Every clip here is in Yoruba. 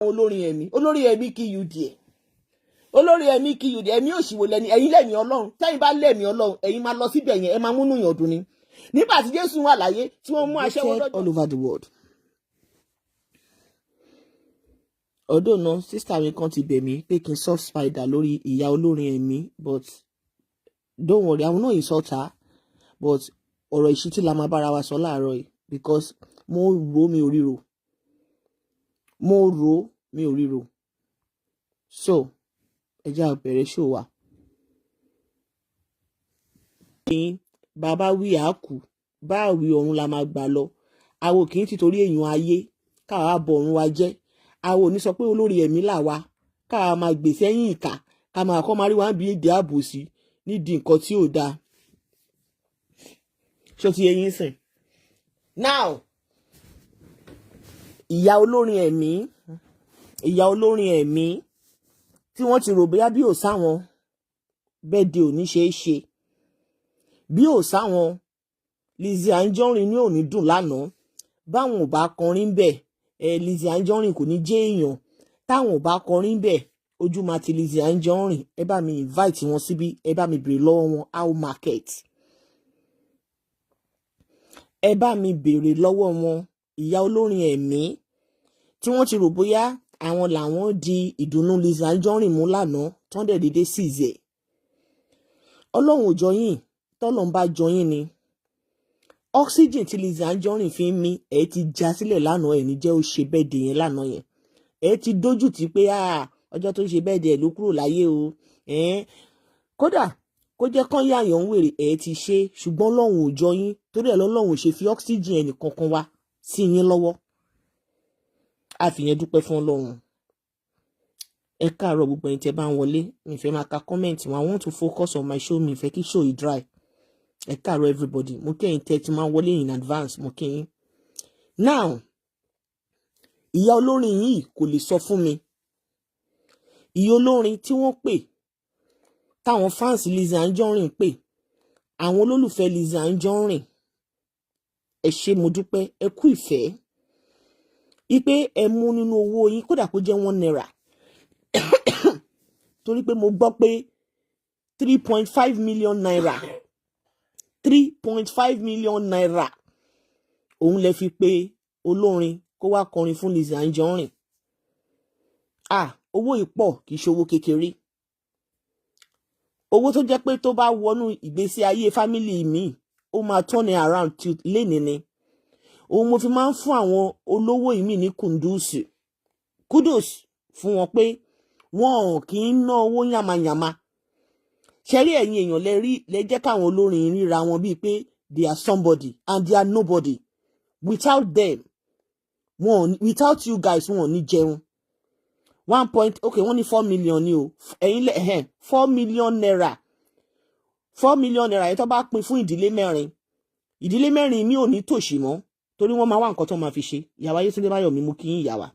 Olórin ẹ̀mí, olórin ẹ̀mí kí you there, olórí ẹ̀mí kí you there. Ẹ̀mí òṣìwò lẹ́ni ẹ̀yin lẹ́mí Ọlọ́run. Tẹ́yìn bá lẹ́mí Ọlọ́run, ẹ̀yin máa lọ síbẹ̀ yẹn, ẹ máa múnú yàn dùn ni. Nígbà tí Jésù wà láyé, tí wọ́n mú aṣẹ́wó Hated lọ́jọ́ all over the world. Although náà, sister mi kan ti bẹ̀ mí pé kí n soft spider lórí ìyá olórin ẹ̀mí, but don't worry, I will not insult her, but ọ̀rọ̀ ìṣítí la máa bára wa sọ láàárọ̀ yìí, because mo rò, mi ò ríro, mo rò, mi ò ríro. So ẹ jẹ́ á bẹ̀rẹ̀ show wa. Bàbá wí àákú bá wí, ọ̀run la máa gbà lọ. Àwọn kì í ti torí èèyàn ayé káwa bọ ọ̀run wa jẹ́. Àwọn ò ní sọ pé olórí ẹ̀mí là wa, káwa máa gbèsè ẹ̀yìn ìkà, ká máa kọ́ máa rí wa bí èdè àbòsí nídìí nǹkan tí ò dáa. Ṣó ti yẹ yín sìn? Now, ìyá olórin ẹ̀mí, ìyá olórin ẹ̀mí tí wọ́n ti rò bóyá bí ò sáwọn, bẹ́ẹ̀ de òní ṣe é ṣe, bí ò sáwọn, Lizzy Anjorin ní òní dùn lánàá. Báwọn ò bá kọrin bẹ́ẹ̀ ẹ, Lizzy Anjorin kò ní jẹ́ èèyàn. Táwọn ò bá kọrin bẹ́ẹ̀, ojú máa ti Lizzy Anjorin. Ẹ bá mi invite wọn síbí, ẹ bá mi béèrè lọ́wọ́ wọn how market. Ẹ bá mi béèrè lọ́wọ́ wọn. Ìyá olórin ẹ̀mí tí wọ́n ti rò bóyá àwọn làwọn di ìdùnnú Lizzy Anjorin mú lánàá, tán dẹ̀ dédé seize ẹ̀. Ọlọ́run ò jọ yín. Tọ́lọ́run bá jọ yín ni, oxygen tí Lizzy Anjorin fi ń mí, ẹ ti já sílẹ̀ lánàá. Ẹ̀ ní jẹ́ ó ṣe bẹ́ẹ̀ dè yẹn lánàá yẹn. Ẹ ti dójú tì pé ọjọ́ tó ń ṣe bẹ́ẹ̀ dè ẹ̀ ló kúrò láyé o. Kódà kó jẹ́ kán yáyàn ń wèrè, ẹ ti ṣe. Ṣùgbọ́n Ọlọ́run ò jọ yín, torí ẹ̀ lọ́lọ́run ò ṣe fi oxygen ẹnì kankan wá sí yín lọ́wọ́. A fi yẹn dúpẹ́ fún Ọlọ́run. Ẹ káàárọ̀ gbogbo ẹ̀yin tẹ́ bá ń wọlé. Mi fẹ́ máa ka comment wọn. I want to focus on my show. Mi fẹ́ kí show yìí dry. Ẹ káàárọ̀ everybody. Mo kí ẹ̀yin tẹ́ ti máa wọlé in advance, mo kí yín. Now, ìyá olórin yìí kò lè sọ fún mi, ìyá olórin tí wọ́n pè, táwọn fans Lizzy Anjorin pè, àwọn olólùfẹ́ Lizzy Anjorin, ẹ ṣé, mo dúpẹ́, ẹ kú ìfẹ́ ipe ẹ mú nínú owó yín, kódà kó jẹ́ ₦1, torí pé mo gbọ́ pé ₦3.5 million, ₦3.5 million òun lè fi pé olórin kó wá kọrin fún Lizzy Anjorin. Ah, owó yìí pọ̀, kì í ṣe owó kékeré. Owó tó jẹ́ pé tó bá wọnú ìgbésí ayé family mi, ó máa turn it around till lénìí ni. Òun mo fi máa ń fún àwọn olówó ìmí ní kudos, kudos fún wọn, pé wọn ò kì í ná owó yàmàyàmà. Ṣẹ́rí ẹ̀yin èèyàn lẹ rí lẹ jẹ́ káwọn olórin ríra wọn bíi pé they are somebody, and they are nobody. Without them, wọn, without you guys, wọn ò ní jẹun. One point, okay, wọ́n ní 4 million ni o. Ẹ̀yin lẹ ẹ̀hẹ́n, ₦4 million, ₦4 million yẹn, tó bá pín fún ìdílé mẹ́rin, ìdílé mẹ́rin mi ò ní tòṣì mọ́, torí wọ́n máa wá nǹkan tó máa fi ṣe. Ìyàwó Ayétúndé Báyọ̀ mi, mú kí yín ìyàwó.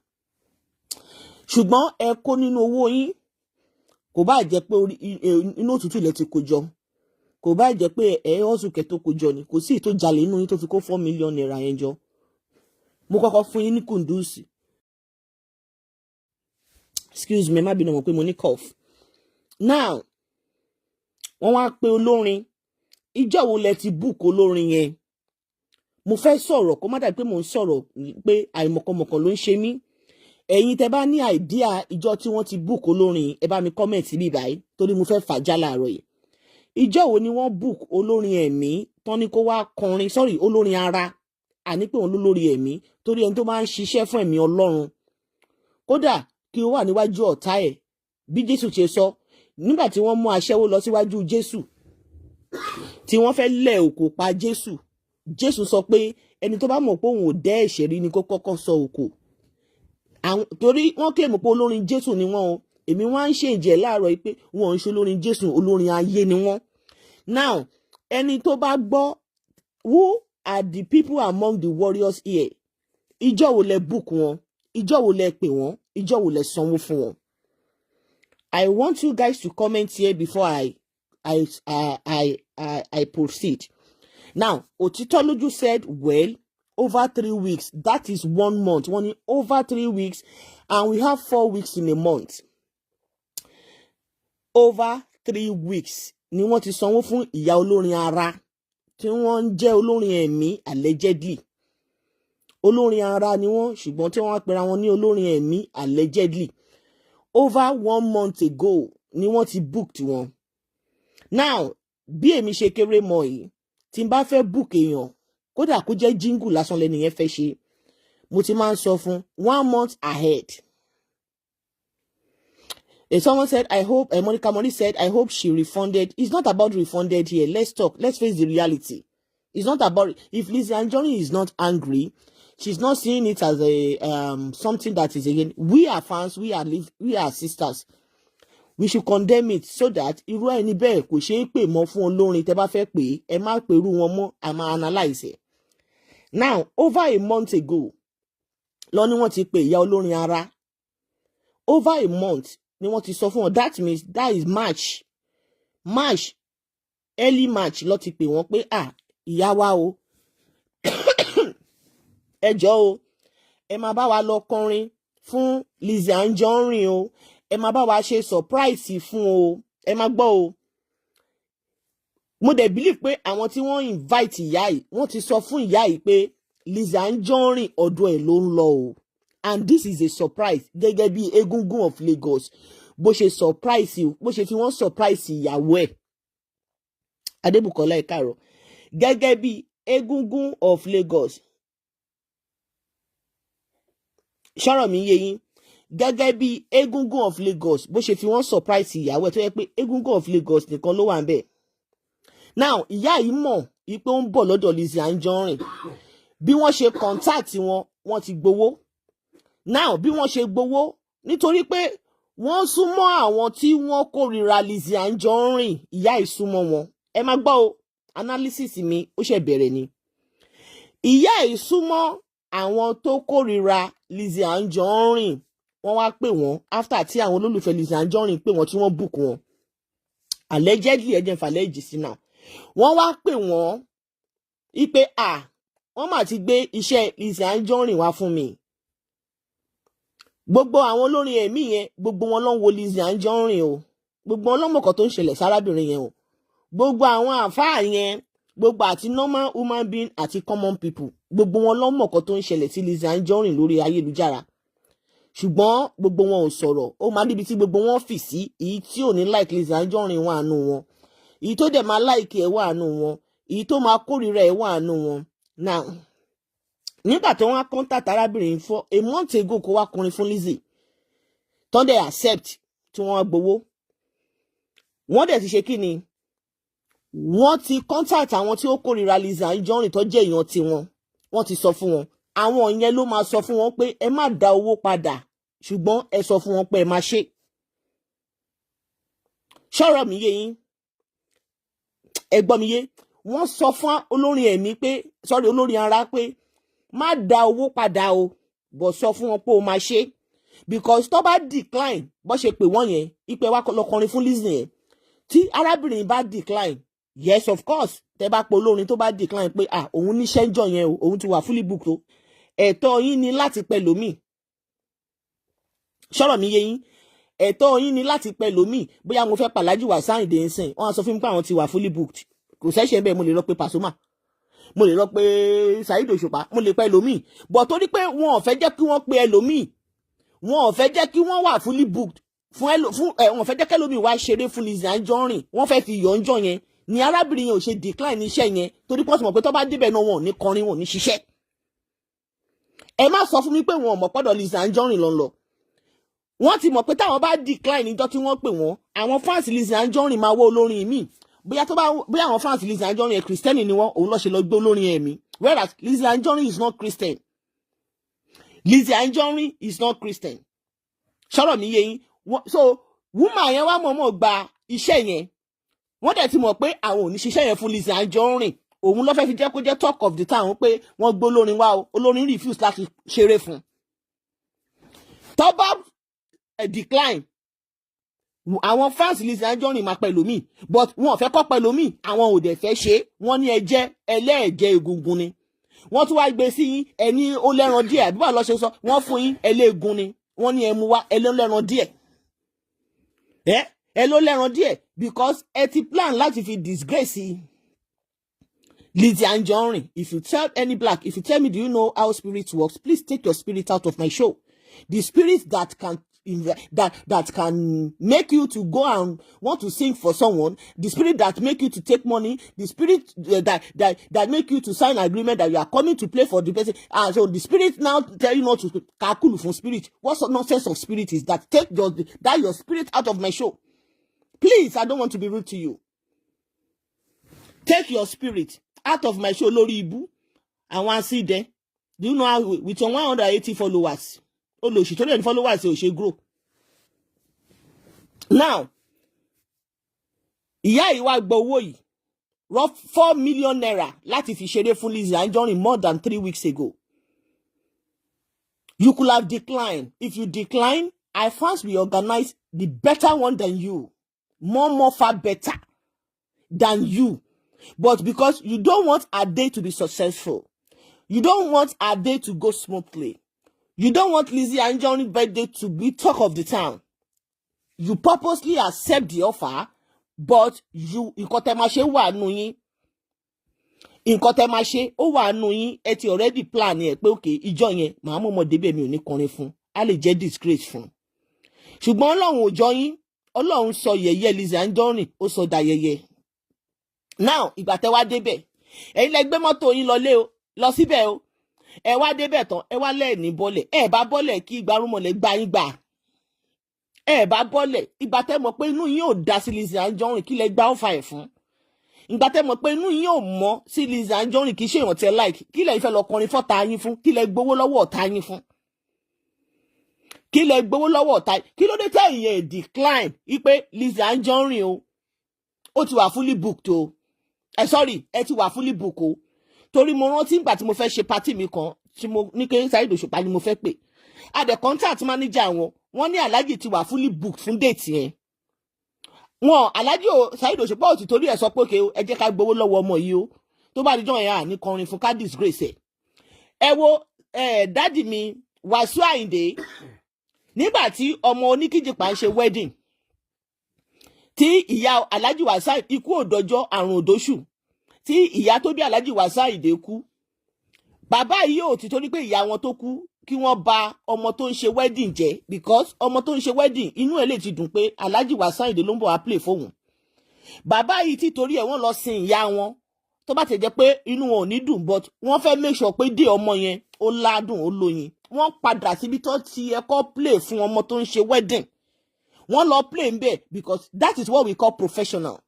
Ṣùgbọ́n ẹ kó nínú owó yín, kò bá jẹ́ pé inú òtútù ilẹ̀ ti kó jọ, kò bá jẹ́ pé ẹ ọ̀sùn kẹ́ tó kó jọ ni, kò sí ìtò jalè inú yín tó fi kó ₦4 million yẹn jọ. Mo kọ́kọ́ fún yín ní kudos. Excuse me, má bínú, mọ̀ pé mo ní cough. Now, wọ́n wá pé olórin. Ìjọ́ wo lẹ ti book olórin yẹn? Mo fẹ́ sọ̀rọ̀, kó má dàbí pé mò ń sọ̀rọ̀ pé àìmọ̀kànmọ̀kàn ló ń ṣe mí. Ẹ̀yin tẹ́ bá ní idea ìjọ tí wọ́n ti book olórin, ẹ bá mi comment bí báyìí, torí mo fẹ́ fàájà láàárọ̀ yìí. Ìjọ wo ni wọ́n book olórin ẹ̀mí tán ní kó wá kọrin? Sorry, olórin ara, àní pé òun ló lórí ẹ̀mí, torí ẹni tó máa ń ṣiṣẹ́ fún ẹ̀mí Ọlọ́run, kódà kí ó wà níwájú ọ̀tá ẹ̀, bí Jésù ṣe sọ nígbà tí wọ́n mú aṣẹ́wó lọ síwájú Jésù, tí wọ́n fẹ́ lẹ̀ òkò pa Jésù, Jésù sọ pé ẹni tó bá mọ̀ pé òun ò dẹ́ ẹ̀ṣẹ̀ rí ni kó kọ́kọ́ sọ òkò. Torí wọ́n claim pé olórin Jésù ni wọ́n o. Èmi wọ́n á ń ṣe ìjẹ́ láàárọ̀ yìí pé wọ́n ń ṣe olórin Jésù, olórin ayé ni wọ́n. Now, ẹni tó bá gbọ́, who are the people among the warriors here? Ìjọ wo lẹ book wọn? Ìjọ wo lẹ pè wọ́n? Ìjọ wo lẹ sanwó fún wọn? I want you guys to comment here before I proceed. Now, Òtítọ́lójú said, well, over 3 weeks, that is one month. Wọ́n ní over 3 weeks. And we have 4 weeks in a month. Over 3 weeks ni wọ́n ti sanwó fún ìyá olórin ara tí wọ́n ń jẹ́ olórin ẹ̀mí, allegedly. Olórin ara ni wọ́n, ṣùgbọ́n tí wọ́n wá pera wọn ní olórin ẹ̀mí, allegedly. Over one month ago ni wọ́n ti booked wọn. Now, bí èmi ṣe kéré mọ́ yìí, tí n bá fẹ́ book èèyàn, kódà kó jẹ́ jingle lásán lẹ́nu yẹn fẹ́ ṣe, mo ti máa ń sọ fún one month ahead. Someone said, "I hope," Monica Moni said, "I hope she refunded." It's not about refunded here. Let's talk. Let's face the reality. It's not about, if Lizzie Anjorin is not angry, she's not seeing it as a something that is again. We are fans, we are sisters. We should condemn it so that irú ẹni bẹ́ẹ̀ kò ṣeé pè mọ́ fún olórin. Tẹ́ bá fẹ́ pè é, ẹ má pè irú wọn mọ́. A máa analyse it. Now, over a month ago lọ ni wọ́n ti pè ìyá olórin ara. Over a month ni wọ́n ti sọ fún wọn. That means that is March, early March ló ti pè wọ́n pé, "Ah, ìyá wa o, ẹ jọ̀ọ́ o, ẹ máa bá wa lọ kọrin fún Lizzy Anjorin o, ẹ máa bá wa ṣe surprise fún o." Ẹ máa gbọ́ o, mo dẹ̀ believe pé àwọn tí wọ́n invite ìyá yìí, wọ́n ti sọ fún ìyá yìí pé Lizzy Anjorin, ọ̀dọ̀ ẹ̀ ló ń lọ o, and this is a surprise, gẹ́gẹ́ bí Egungun of Lagos bó ṣe surprise, bó ṣe fi wọ́n surprise ìyàwó ẹ̀ Adébùkọ́lá Ẹ̀kárọ̀, gẹ́gẹ́ bí Egungun of Lagos. Ṣọ́rọ̀ mi yé yín? Gẹ́gẹ́ bí Egungun of Lagos bó ṣe fi wọ́n surprise ìyàwó ẹ̀, tó yẹ pé Egungun of Lagos nìkan ló wà ń bẹ̀. Now, ìyá yìí mọ̀ wípé ó ń bọ̀ lọ́dọ̀ Lizzy Anjorin. Bí wọ́n ṣe contact wọn, wọ́n ti gbowó. Now, bí wọ́n ṣe gbowó, nítorí pé wọ́n súnmọ́ àwọn tí wọ́n kórìíra Lizzy Anjorin, ìyá yìí súnmọ́ wọn. Ẹ máa gbọ́ o, analysis mi ó ṣe bẹ̀rẹ̀ ni. Ìyá yìí súnmọ́ àwọn tó kórìíra Lizzy Anjorin. Wọ́n wá pè wọ́n after tí àwọn olólùfẹ́ Lizzy Anjorin pè wọ́n, tí wọ́n book wọn allegedly. Ẹ jẹ́ n falẹ̀ ìjì sí náà. Wọ́n wá pè wọ́n wípé, à, wọ́n mà ti gbé iṣẹ́ Lizzy Anjorin wá fún mi. Gbogbo àwọn olórin ẹ̀mí yẹn, gbogbo wọn ló ń wo Lizzy Anjorin o. Gbogbo wọn lọ́mọ̀kọ́ tó ń ṣẹlẹ̀ sárábìnrin yẹn o. Gbogbo àwọn àáfàá yẹn, gbogbo àti normal human being àti common people, gbogbo wọn lọ́mọ̀kọ́ tó ń ṣẹlẹ̀ sí Lizzy Anjorin lórí ayélujára, ṣùgbọ́n gbogbo wọn ò sọ̀rọ̀. Ó máa níbi tí gbogbo wọn fì sí. Èyí tí ò ní like Lizzy Anjorin wà nù wọn, èyí tó dẹ̀ máa like ẹ̀ wà nù wọn, èyí tó máa kórìíra ẹ̀ wà nù wọn. Now, nígbà tó wọ́n contact arábìnrin for a month ago kó wá kọrin fún Lizzy, tó dẹ̀ accept, tí wọ́n gbowó, wọ́n dẹ̀ ti ṣe kí ni, wọ́n ti contact àwọn tí ó kórìíra Lizzy Anjorin tó jẹ́ èèyàn tiwọn. Wọ́n ti sọ fún wọn. Àwọn yẹn ló máa sọ fún wọn pé ẹ má dá owó padà, ṣùgbọ́n ẹ sọ fún wọn pé ẹ má ṣe. Ṣọ́rọ̀ mi yé yín? Ẹ gbọ́ mi yé? Wọ́n sọ fún olórin ẹ̀mí pé, sorry, olórin ara pé má dá owó padà o, bọ̀ sọ fún wọn pé o máa ṣe, because tó bá decline, bó ṣe pè wọ́n yẹn, ìpè wá lọ kọrin fún Lizzy yẹn, tí arábìnrin bá decline, yes, of course, tẹ́ bá pe olórin tó bá decline pé, ah, òun níṣẹ́ ń jọ yẹn o, òun ti wà fully booked o, ẹ̀tọ́ yín ni láti pẹ́ lómi. Ṣọ́rọ̀ mi yé yín? Ẹ̀tọ́ yín ni láti pẹ́ lómi. Bóyá mo fẹ́ pàlájì wà sáyìndé ń sìn, wọ́n á sọ fún mi pé àwọn ti wà fully booked, kò sẹ́ṣẹ̀ bẹ́ẹ̀. Mo lè lọ pé Pasuma, mo lè lọ pé Saheed Òṣùpá, mo lè pẹ́ lómi, but torí pé wọn ò fẹ́ jẹ́ kí wọ́n pe ẹlòmíì, wọn ò fẹ́ jẹ́ kí wọ́n wà fully booked fún ẹ fún ẹ, wọn ò fẹ́ jẹ́ kẹ́lòmíì wá ṣeré fún Lizzy Anjorin, wọ́n fẹ́ fi yọ̀ ń jọ yẹn ni arábìnrin yẹn ò ṣe decline iṣẹ́ yẹn, torí pọ́sì mọ̀ pé tó bá débẹ̀ náà, wọn ò ní kọrin, wọn ò ní ṣiṣẹ́. Ẹ má sọ fún mi pé wọn ò mọ̀ pọ́dọ̀ Lizzy Anjorin ló ń lọ. Wọ́n ti mọ̀ pé táwọn bá decline níjọ́ tí wọ́n pè wọ́n, àwọn fans Lizzy Anjorin máa wọ́ olórin míì. Bóyá tó bá bóyá àwọn fans Lizzy Anjorin ẹ̀, Christian ni wọ́n, òun ló ṣe lọ gbé olórin ẹ̀mí, whereas Lizzy Anjorin is not Christian. Lizzy Anjorin is not Christian. Ṣọ́rọ̀ mi yé yín? So woman yẹn wá mọ̀ọ́mọ̀ gba iṣẹ́ yẹn. Wọ́n dẹ̀ ti mọ̀ pé àwọn ò ní ṣiṣẹ́ yẹn fún Lizzy Anjorin. Òun ló fẹ́ fi jẹ́ kó jẹ́ talk of the town pé wọ́n gbé olórin wá o, olórin refuse láti ṣeré fún un. Tó bá decline, àwọn fans Lizzy Anjorin máa pẹ̀lú mi, but wọn ò fẹ́ kọ́ pẹ̀lú mi. Àwọn ò dẹ̀ fẹ́ ṣe. Wọ́n ní ẹjẹ́ ẹlẹ́ẹ̀jẹ̀ egungun ni. Wọ́n tún wá gbé sí yín, ẹni ó lẹ́ran díẹ̀, àbí báwo lọ ṣe sọ, wọ́n fún yín ẹlẹ́ẹ̀gún ni. Wọ́n ní ẹ mú wá, ẹ ló lẹ́ran díẹ̀, ẹ ló lẹ́ran díẹ̀, because ẹ ti plan láti fi disgrace Lizzy Anjorin. If you tell any black, if you tell me, do you know how spirit works? Please take your spirit out of my show. The spirit that can make you to go and want to sing for someone, the spirit that make you to take money, the spirit that make you to sign agreement that you are coming to play for the person, and so the spirit now tell you not to kakulu from spirit. What sort nonsense of spirit is that? Take your spirit out of my show, please. I don't want to be rude to you. Take your spirit out of my show. Lórí ibú àwọn asídẹ. Do you know how, with your 180 followers, olóṣì tó lè ní followers ò ṣe grow? Now, ìyá yìí wá gba owó yìí, rough ₦4 million, láti fi ṣeré fún Lizzy Anjorin more than 3 weeks ago. You could have declined. If you decline, I fans will organize the better one than you, more far better than you. But because you don't want our day to be successful, you don't want our day to go smoothly, you don't want Lizzy Anjorin birthday to be talk of the town, you purposely accept the offer. But you, nǹkan tẹ́ máa ṣe wà nù yín, nǹkan tẹ́ máa ṣe ó wà nù yín. Ẹ ti already plan ẹ pé, okay, ìjọ yẹn, màá mọ̀ ọmọdé bẹ́ẹ̀, mi ò ní kọrin fún, á lè jẹ́ disgrace fún. Ṣùgbọ́n Ọlọ́run ò jọ yín. Ọlọ́run sọ yẹ̀yẹ́ Lizzy Anjorin, ó sọ dayẹyẹ. Now, ìgbà tẹ́ wá débẹ̀, ẹ̀yin lẹ gbé mọ́tò yín lọlé o, lọ síbẹ̀ o. Ẹ wá débẹ̀ tán, ẹ wá lẹ́ẹ̀ní bọ́lẹ̀. Ẹ bá bọ́lẹ̀ kí gbarúmọ̀lẹ̀ gbá yín gbà. Ẹ bá bọ́lẹ̀. Ìgbà tẹ́ mọ̀ pé inú yín ò dá sí Lizzy Anjorin, kí lẹ gbá ọ̀fà ẹ̀ fún? Ìgbà tẹ́ mọ̀ pé inú yín ò mọ́ sí Lizzy Anjorin, kì í ṣe ìrántí ẹ like, kí lẹ fẹ́ lọ kọrin fọ́ta yín fún? Kí lẹ gbowó lọ́wọ́ ọ̀tá yín fún? Kí lẹ gbowó lọ́wọ́ ọ̀tá? Kí ló dé tẹ́ ìyẹn decline wípé Lizzy Anjorin o, ó ti wà fully booked o? Ẹ sorry, ẹ ti wà fully booked o. Torí mo rántí ìgbà tí mo fẹ́ ṣe party mi kan, tí mo ní kí Saheed Òṣùpá ni mo fẹ́ pè, a dẹ̀ contact manager wọn, wọ́n ní Alhaji ti wà fully booked fún date yẹn. Wọn Alhaji Saheed Òṣùpá ò ti torí ẹ̀ sọ pé, okay, ẹ jẹ́ ká gbowó lọ́wọ́ ọmọ yìí o, tó bá dijọ́ yẹn, à ní kọrin fún, ká disgrace ẹ̀. Ẹ wo ẹ, daddy mi Wàsíù Àyìndé, nígbà tí ọmọ oníkíjìpá ń ṣe wedding, tí ìyá Alhaji Wàsíù, ikú òdọjọ́, àrùn òdòṣù, tí ìyá tó bí Alhaji Wàsíù Àyìndé kú, bàbá yìí ò ti torí pé ìyá wọn tó kú kí wọ́n bà ọmọ tó ń ṣe wedding jẹ́, because ọmọ tó ń ṣe wedding, inú ẹ̀ lè ti dùn pé Alhaji Wàsíù Àyìndé ló ń bọ̀ wá play fóun. Bàbá yìí ti torí ẹ̀ wọ́n lọ sin ìyá wọn, tó bá ti jẹ́ pé inú wọn ò ní dùn, but wọ́n fẹ́ make sure pé dé ọmọ yẹn ó ládùn, ó lóyin. Wọ́n padà síbi tó ti ẹ̀kọ́ play fún ọmọ tó ń ṣe wedding, wọ́n lọ play ń bẹ̀, because that is what we call professional.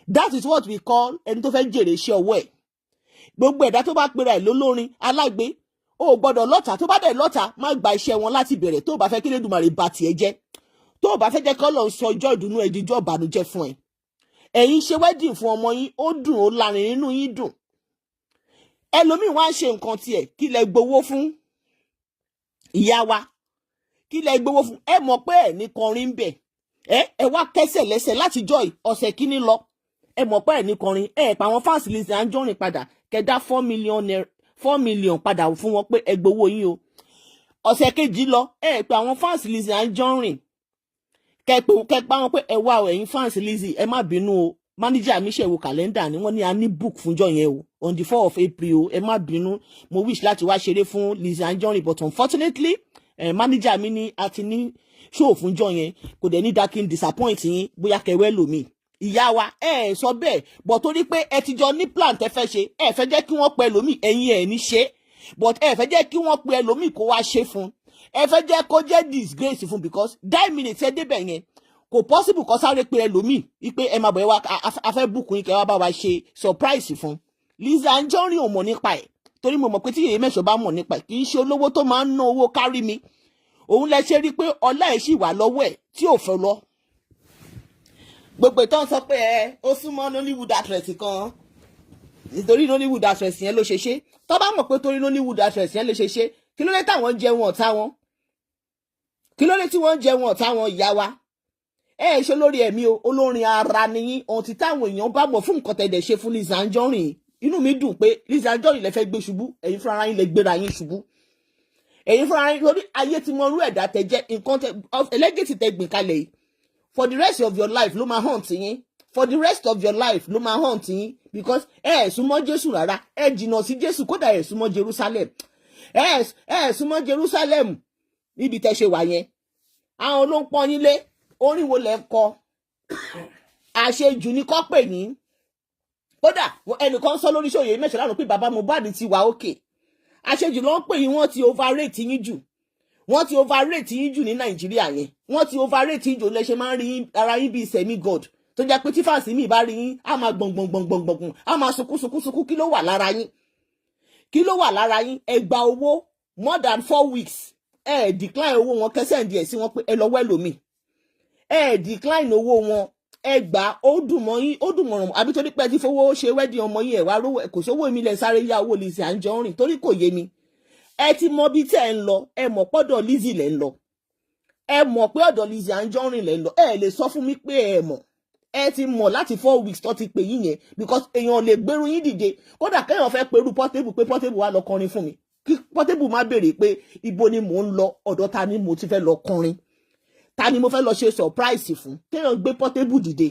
That is what we call ẹni tó fẹ́ jèrè iṣẹ́ ọwọ́ ẹ̀. Gbogbo ẹ̀dá tó bá pera ẹ̀ lólórin alágbe, ó gbọ́dọ̀ lọ́tà. Tó bá dẹ̀ lọ́tà, má gba iṣẹ́ wọn láti bẹ̀rẹ̀, tó bá fẹ́ kí Elédùmarè bà tiẹ̀ jẹ́, tó bá fẹ́ jẹ́ kí Ọlọ́run sọ ọjọ́ ìdùnnú ẹ̀ díjọ́ ìbànújẹ́ fún ẹ. Ẹ̀yin ṣe wedding fún ọmọ yín, ó dùn, ó lárin, nínú yín dùn. Ẹlòmíì wá ń ṣe nǹkan tiẹ̀. Kí lẹ gbowó fún, ìyá wa? Kí lẹ gbowó fún? Ẹ mọ̀ pé ẹ̀ ní kọrin bẹ̀. Ẹ wá kẹsẹ̀ lẹ́sẹ̀ láti jọ́ ọ̀sẹ̀ kínní lọ. Ẹ mọ̀ pé ẹ̀ ní kọrin. Ẹ pa àwọn fans Lizzy Anjorin padà, kẹdá 4 million naira, 4 million padà fún wọn pé ẹ gbowó yín o. Ọ̀sẹ̀ kejì lọ, ẹ pé àwọn fans Lizzy Anjorin, kẹ pa wọn pé, ẹ wá o, ẹ̀yin fans Lizzy, ẹ má bínú o, manager mi ṣẹ̀wò calendar ni wọ́n ní a ní book fúnjọ́ yẹn o, on the 4 of April o. Ẹ má bínú, mo wish láti wá ṣeré fún Lizzy Anjorin, but unfortunately, manager mi ní a ti ní show fúnjọ́ yẹn. Kò dẹ̀ ní dá kí n disappoint yín, bóyá kẹwẹ́ lòmíì. Ìyá wa, ẹ ẹ sọ bẹ́ẹ̀ bọ̀, torí pé ẹ ti jọ ní plan tẹ́ fẹ́ ṣe, ẹ fẹ́ jẹ́ kí wọ́n pe ẹlòmíì. Ẹ̀yin ẹ̀ ní ṣe, but ẹ fẹ́ jẹ́ kí wọ́n pe ẹlòmíì kó wá ṣe fún, ẹ fẹ́ jẹ́ kó jẹ́ disgrace fún, because that minute ẹ débẹ̀ yẹn, kò possible kó sáré pe ẹlòmíì wípé ẹ máa bọ̀, ẹ wá, a fẹ́ bùkún yín, kẹ́ wá bá wa ṣe surprise fún. Lizzy Anjorin ò mọ̀ nípa ẹ̀, torí mo mọ̀ pé tí Yèyé Mẹ́sàn bá mọ̀ nípa ẹ̀, kì í ṣe olówó tó máa ń ná owó kárí mi. Òun lẹ ṣe rí pé ọlá ẹ̀ sì wà lọ́wọ́ ẹ̀ tí ò fẹ́ lọ. Gbogbo ìtàn sọ pé ẹ ó súnmọ́ Nollywood actress kan, nítorí Nollywood actress yẹn ló ṣe ṣe. Tó bá mọ̀ pé torí Nollywood actress yẹn ló ṣe ṣe, kí ló dé táwọn ń jẹun ọ̀tá wọn? Kí ló dé tí wọ́n ń jẹun ọ̀tá wọn? Ìyá wa, ẹ ẹ ṣe lórí ẹ̀mí o, olórin ara nìyí. Ohun tí táwọn èèyàn bá mọ̀ fún nǹkan tẹ̀dẹ̀ ṣe fún Lizzy Anjorin, inú mi dùn pé Lizzy Anjorin lè fẹ́ gbé ṣubú, ẹ̀yin fúnra yín lè gbéra yín ṣubú. Ẹ̀yin fúnra yín lórí ayé tí mo rú ẹ̀dá tẹ jẹ́, nǹkan tẹ ẹlẹ́gẹ̀tì tẹ gbìn kalẹ̀ yìí, for the rest of your life ló máa haunt yín. For the rest of your life ló máa haunt yín, because ẹ ẹ̀ súnmọ́ Jésù rárá, ẹ jìnnà sí Jésù. Kódà ẹ súnmọ́ Jerusalem, ẹ súnmọ́ Jerusalem níbi tẹ́ ṣe wà yẹn. Àwọn ló ń pọ́n yín lé. Orin wo lẹ ń kọ? Àṣejù ni kọ́ pè yín. Kódà ẹnìkan sọ lórí ṣòye mẹ́sàn-án lánàá pé bàbá Mohbad ti wà òkè. Àṣejù ló ń pè yín. Wọ́n ti overrate yín jù, wọ́n ti overrate yín jù ní Nàìjíríà yẹn. Wọ́n ti overrate yín jù. Lẹ ṣe máa ń rí ara yín bíi semi god, tó jẹ́ pé tí fans mi bá rí yín, á máa gbọ̀n gbọ̀n gbọ̀n gbọ̀n gbọ̀n, á máa sunkún sunkún sunkún. Kí ló wà lára yín? Kí ló wà lára yín? Ẹ gba owó more than 4 weeks, ẹ decline owó wọn. Kẹsẹ̀ ń díẹ̀ sí wọn pé ẹ lọ wẹ́lòmíì. Ẹ decline owó wọn, ẹ gbà. Ó dùn mọ́ yín, ó dùn mọ̀ràn, àbí torí pé ẹ ti fowó ṣe wedding ọmọ yín, ẹ wá rówó, kò sówó mi, lẹ sáré yá owó Lizzy Anjorin? Torí kò yé mi. Ẹ ti mọ bí tẹ́ ẹ ń lọ. Ẹ mọ̀ pọ́dọ̀ Lizzy lẹ́ ń lọ. Ẹ mọ̀ pé ọ̀dọ̀ Lizzy Anjorin lẹ́ ń lọ. Ẹ lè sọ fún mi pé ẹ mọ̀. Ẹ ti mọ̀ láti 4 weeks tó ti pè yín yẹn, because èèyàn lè gbèrú yín dìde. Kódà kéèyàn fẹ́ perú Portable pé Portable wá lọ kọrin fún mi, kí Portable má béèrè pé ibo ni mò ń lọ, ọ̀dọ̀ ta ni mo ti fẹ́ lọ kọrin, ta ni mo fẹ́ lọ ṣe surprise fún. Kéèyàn gbé Portable dìde,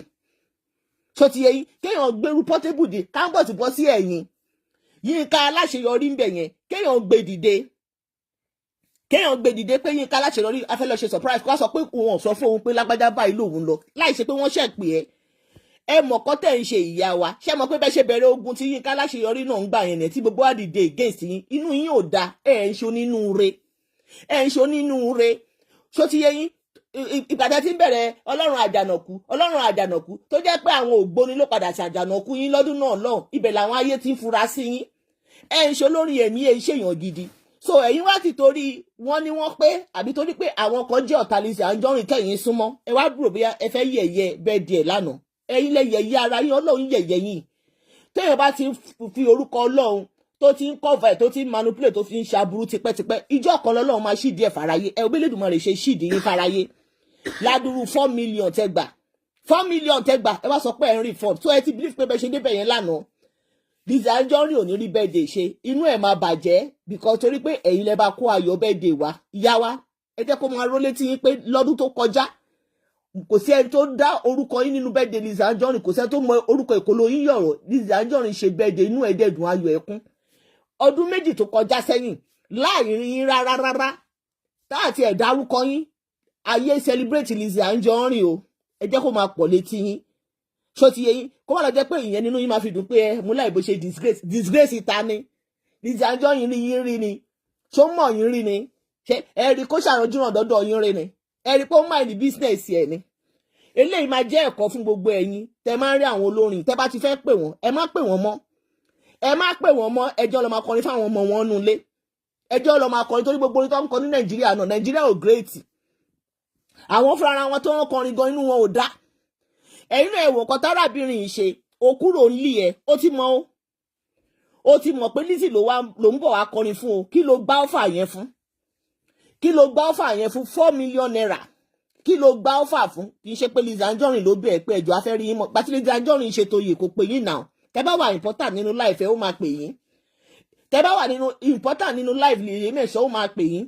ṣó ti yé yín? Kéèyàn gbèrú Portable dìde, káńbọ̀ ti bọ́ sí ẹ̀yìn Yínká Aláṣeyọrí ń bẹ̀ yẹn, kéèyàn gbé dìde, kéèyàn gbé dìde pé Yínká Aláṣeyọrí a fẹ́ lọ ṣe surprise, kó wá sọ pé òun ò sọ fún òun pé lágbájá báyìí lòun lọ, láì ṣe pé wọ́n ṣẹ̀ pè é. Ẹ mọ̀ kọ́ tẹ̀ ń ṣe, ìyá wa. Ṣé mọ̀ pé bẹ́ẹ̀ ṣe bẹ̀rẹ̀ ogun tí Yínká Aláṣeyọrí náà ń gbà yẹn ní tí gbogbo wa dìde against yín, inú yín ò da. Ẹ ń ṣe onínúure, ẹ ń ṣe onínúure. Ṣó ti yé yín? Ìpàdé tí ń bẹ̀rẹ̀ Ọlọ́run àjànàkú, Ọlọ́run àjànàkú, tó jẹ́ pé àwọn ògbóni ló padà sí àjànàkú yín lọ́dún náà lọ́hùn, ibẹ̀ làwọn ayé ti ń fura sí yín. Ẹ ń ṣe olórí ẹ̀mí, ẹ ń ṣèyàn gidi. So ẹ̀yin wá ti torí wọ́n ní wọ́n pé, àbí torí pé àwọn kan jẹ́ ọ̀tá Lizzy Anjorin kẹ́yìn súnmọ́, ẹ wá dúró bóyá ẹ fẹ́ yẹ̀yẹ́ bẹ́ẹ̀ díẹ̀ lánàá. Ẹ̀yin lẹ yẹ̀yẹ́ ara yín, Ọlọ́run yẹ̀yẹ́ yín. Téèyàn bá ti fi orúkọ Ọlọ́run tó ti ń cover ẹ̀, tó ti ń manipulate, tó fi ń ṣaburú tipẹ́tipẹ́, ìjọ kan lọ́lọ́run máa ṣídìí ẹ̀ fàráyé. Ẹ òbí Elédùmarè ṣe ṣídìí yín fàráyé ládùúrú 4 million tẹ́ gbà, 4 million tẹ́ gbà. Ẹ wá sọ pé ẹ ń refund. Tó ẹ ti believe pé bẹ́ẹ̀ ṣe débẹ̀ yẹn lánàá, Lizzy Anjorin ò ní rí birthday ṣe, inú ẹ̀ máa bàjẹ́, because torí pé ẹ̀yin lẹ bá kó ayọ̀ birthday wá. Ìyá wa, ẹ jẹ́ kó máa ró létí yín pé lọ́dún tó kọjá, kò sí ẹni tó dá orúkọ yín nínú birthday Lizzy Anjorin. Kò sí ẹni tó mọ orúkọ ìkolo yín yọ̀rọ̀. Lizzy Anjorin ṣe birthday, inú ẹ̀ dẹ̀ dùn, ayọ̀ ẹ̀kún. Ọdún 2 tó kọjá sẹ́yìn, láì rí yín rárá rárá, táàtì ẹ̀ dárúkọ yín, ayé celebrate Lizzy Anjorin o. Ẹ jẹ́ kó máa pọ̀ létí yín. Ṣó ti yé yín? Kó má lọ jẹ́ pé ìyẹn nínú yín máa fi dùn pé ẹ mú láì bó ṣe disgrace. Disgrace ta ni? Lizzy Anjorin rí yín rí ni? Ṣó mọ̀ yín rí ni? Ṣé ẹ rí kó ṣàrànjúràn dọ́dọ̀ yín rí ni? Ẹ rí pé ó mind business ẹ̀ ni? Eléyìí máa jẹ́ ẹ̀kọ́ fún gbogbo ẹ̀yin tẹ máa ń rí àwọn olórin. Tẹ bá ti fẹ́ pè wọ́n, ẹ má pè wọ́n mọ́, ẹ má pè wọ́n mọ́. Ẹjọ́ lọ máa kọrin fáwọn ọmọ wọn nulẹ̀, ẹjọ́ lọ máa kọrin, torí gbogbo orin tó ń kọ ní Nàìjíríà náà, Nàìjíríà ò great. Àwọn fúnra wọn tó ń kọrin gan, inú wọn ò dá. Ẹ̀yin náà, ẹ̀wọ̀n kan tárábìnrin yìí ṣe, ó kúrò nílé ẹ̀. Ó ti mọ̀, ó ti mọ̀ pé Lizzy ló ń bọ̀ wá kọrin fún o. Kí ló gbá offer yẹn fún? Kí ló gbá offer yẹn fún? ₦4 million, kí ló gbá offer fún? Kì í ṣe pé Lizzy Anjorin ló bẹ̀ pé ẹjọ́ afẹ́ rí yín mọ́. Pàtí Lizzy Anjorin ṣe toyè, kò pè yín náà. Tẹ́ bá wà important nínú life ẹ̀, ó máa pè yín. Tẹ́ bá wà nínú important nínú life lè mẹ́sàn, ó máa pè yín.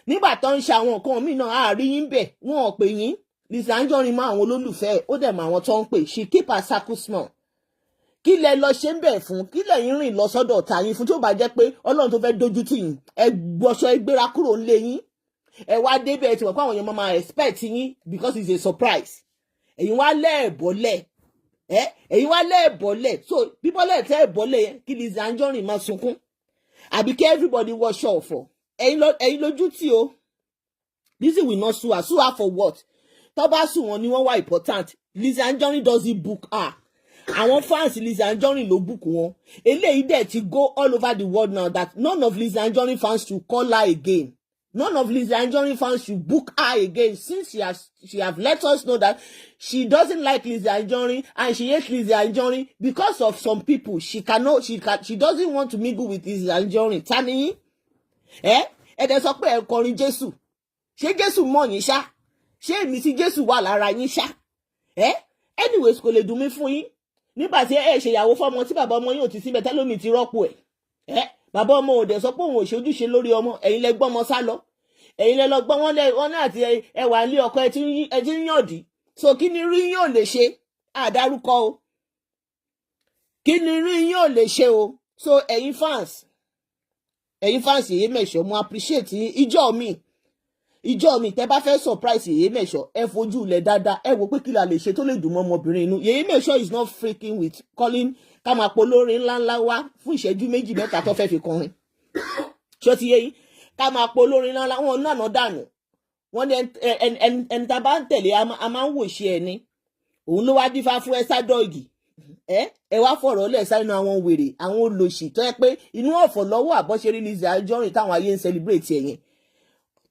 Nígbà tó ń ṣe àwọn nǹkan míì náà, àárí yín bẹ̀, wọ́n ò pè yín. Lizzy Anjorin mọ àwọn olólùfẹ́ ẹ̀, ó dẹ̀ mọ àwọn tó ń pè. She keep her circle small. Kí lẹ lọ ṣe ń bẹ̀ fún? Kí lẹ̀yin rìn lọ sọ́dọ̀ ta yín fún? Tí ó bá jẹ́ pé Ọlọ́run tó fẹ́ dojú tì yín, ẹ gbọ́sọ, ẹ gbéra kúrò ńlé yín, ẹ wá débẹ̀, ẹ ti mọ̀ pé àwọn èèyàn máa expect yín because it's a surprise. Ẹ̀yin wá lẹ́ẹ̀bọ́lẹ̀, ẹ ẹ̀yin wá lẹ́ẹ̀bọ́lẹ̀. So bíbọ́lẹ̀ tẹ́ ẹ̀ bọ́lẹ̀ yẹn, kí Lizzy Anjorin máa sunkún, àbí kí everybody wọṣọ ọ̀fọ̀? Ẹ̀yin lójú tì o. Lizzy will not sue her. Sue her for what? Tó bá sùn wọn ni wọ́n wá important. Lizzy Anjorin doesn't book her. Àwọn fans Lizzy Anjorin ló book wọn. Eléyìí dẹ̀ ti go all over the world now that none of Lizzy Anjorin fans should call her again, none of Lizzy Anjorin fans should book her again, since she have let us know that she doesn't like Lizzy Anjorin and she hates Lizzy Anjorin. Because of some people, she cannot she can she doesn't want to mingle with Lizzy Anjorin. Ta ni yín? Ẹ dẹ̀ sọ pé ẹ kọrin Jésù. Ṣé Jésù mọ̀ yín ṣá? Ṣé èmi tí Jésù wà lára yín ṣá? Ẹ anyways, kò lè dùn mí fún yín nígbà tí ẹ ṣèyàwó fọmọ tí bàbá ọmọ yín ò ti síbẹ̀, tẹ́lómi ti rọ́pò ẹ̀. Ẹ Bàbá ọmọ ò dẹ̀ sọ pé òun ò ṣe ojúṣe lórí ọmọ. Ẹ̀yin lẹ gbọ́mọ sá lọ, ẹ̀yin lẹ lọ gbọ́ wọn lẹ wọn náà àti ẹwà ilé ọkọ ẹ ti ń yàndí. So kí ni rí yín ò lè ṣe àdárúkọ o? Kí ni rí yín ò lè ṣe o? So ẹ̀yin fans Yèyé Mẹ̀ṣọ́, mo appreciate yín. Ìjọ mi tẹ́ bá fẹ́ surprise Yèyé Mẹ̀ṣọ́, ẹ fojú ilẹ̀ dáadáa, ẹ wò pé kí la lè ṣe tó lè dùn mọ́ ọmọbìnrin inú. Yèyé Mẹ̀ṣọ́ is not freaking with calling ká máa polórin ńláńlá wá fún ìṣẹ́jú 2, 3 tó fẹ́ fi kọrin. Ṣó ti yé yín? Ká máa polórin ńláńlá wọn náà dànù wọ́n ní ẹni tá a bá ń tẹ̀lé, a máa ń wò ṣe ẹni òun ló wá dífá fún ẹ sádọ́ọ̀gì. Ẹ wá fọ̀rọ̀ lẹ̀ sínú àwọn wèrè, àwọn olòṣì tó yẹ pé inú ọ̀fọ̀ lọ́wọ́ àbọ̀ṣeré Lizzy Anjorin táwọn ayé ń celebrate ẹ̀yẹn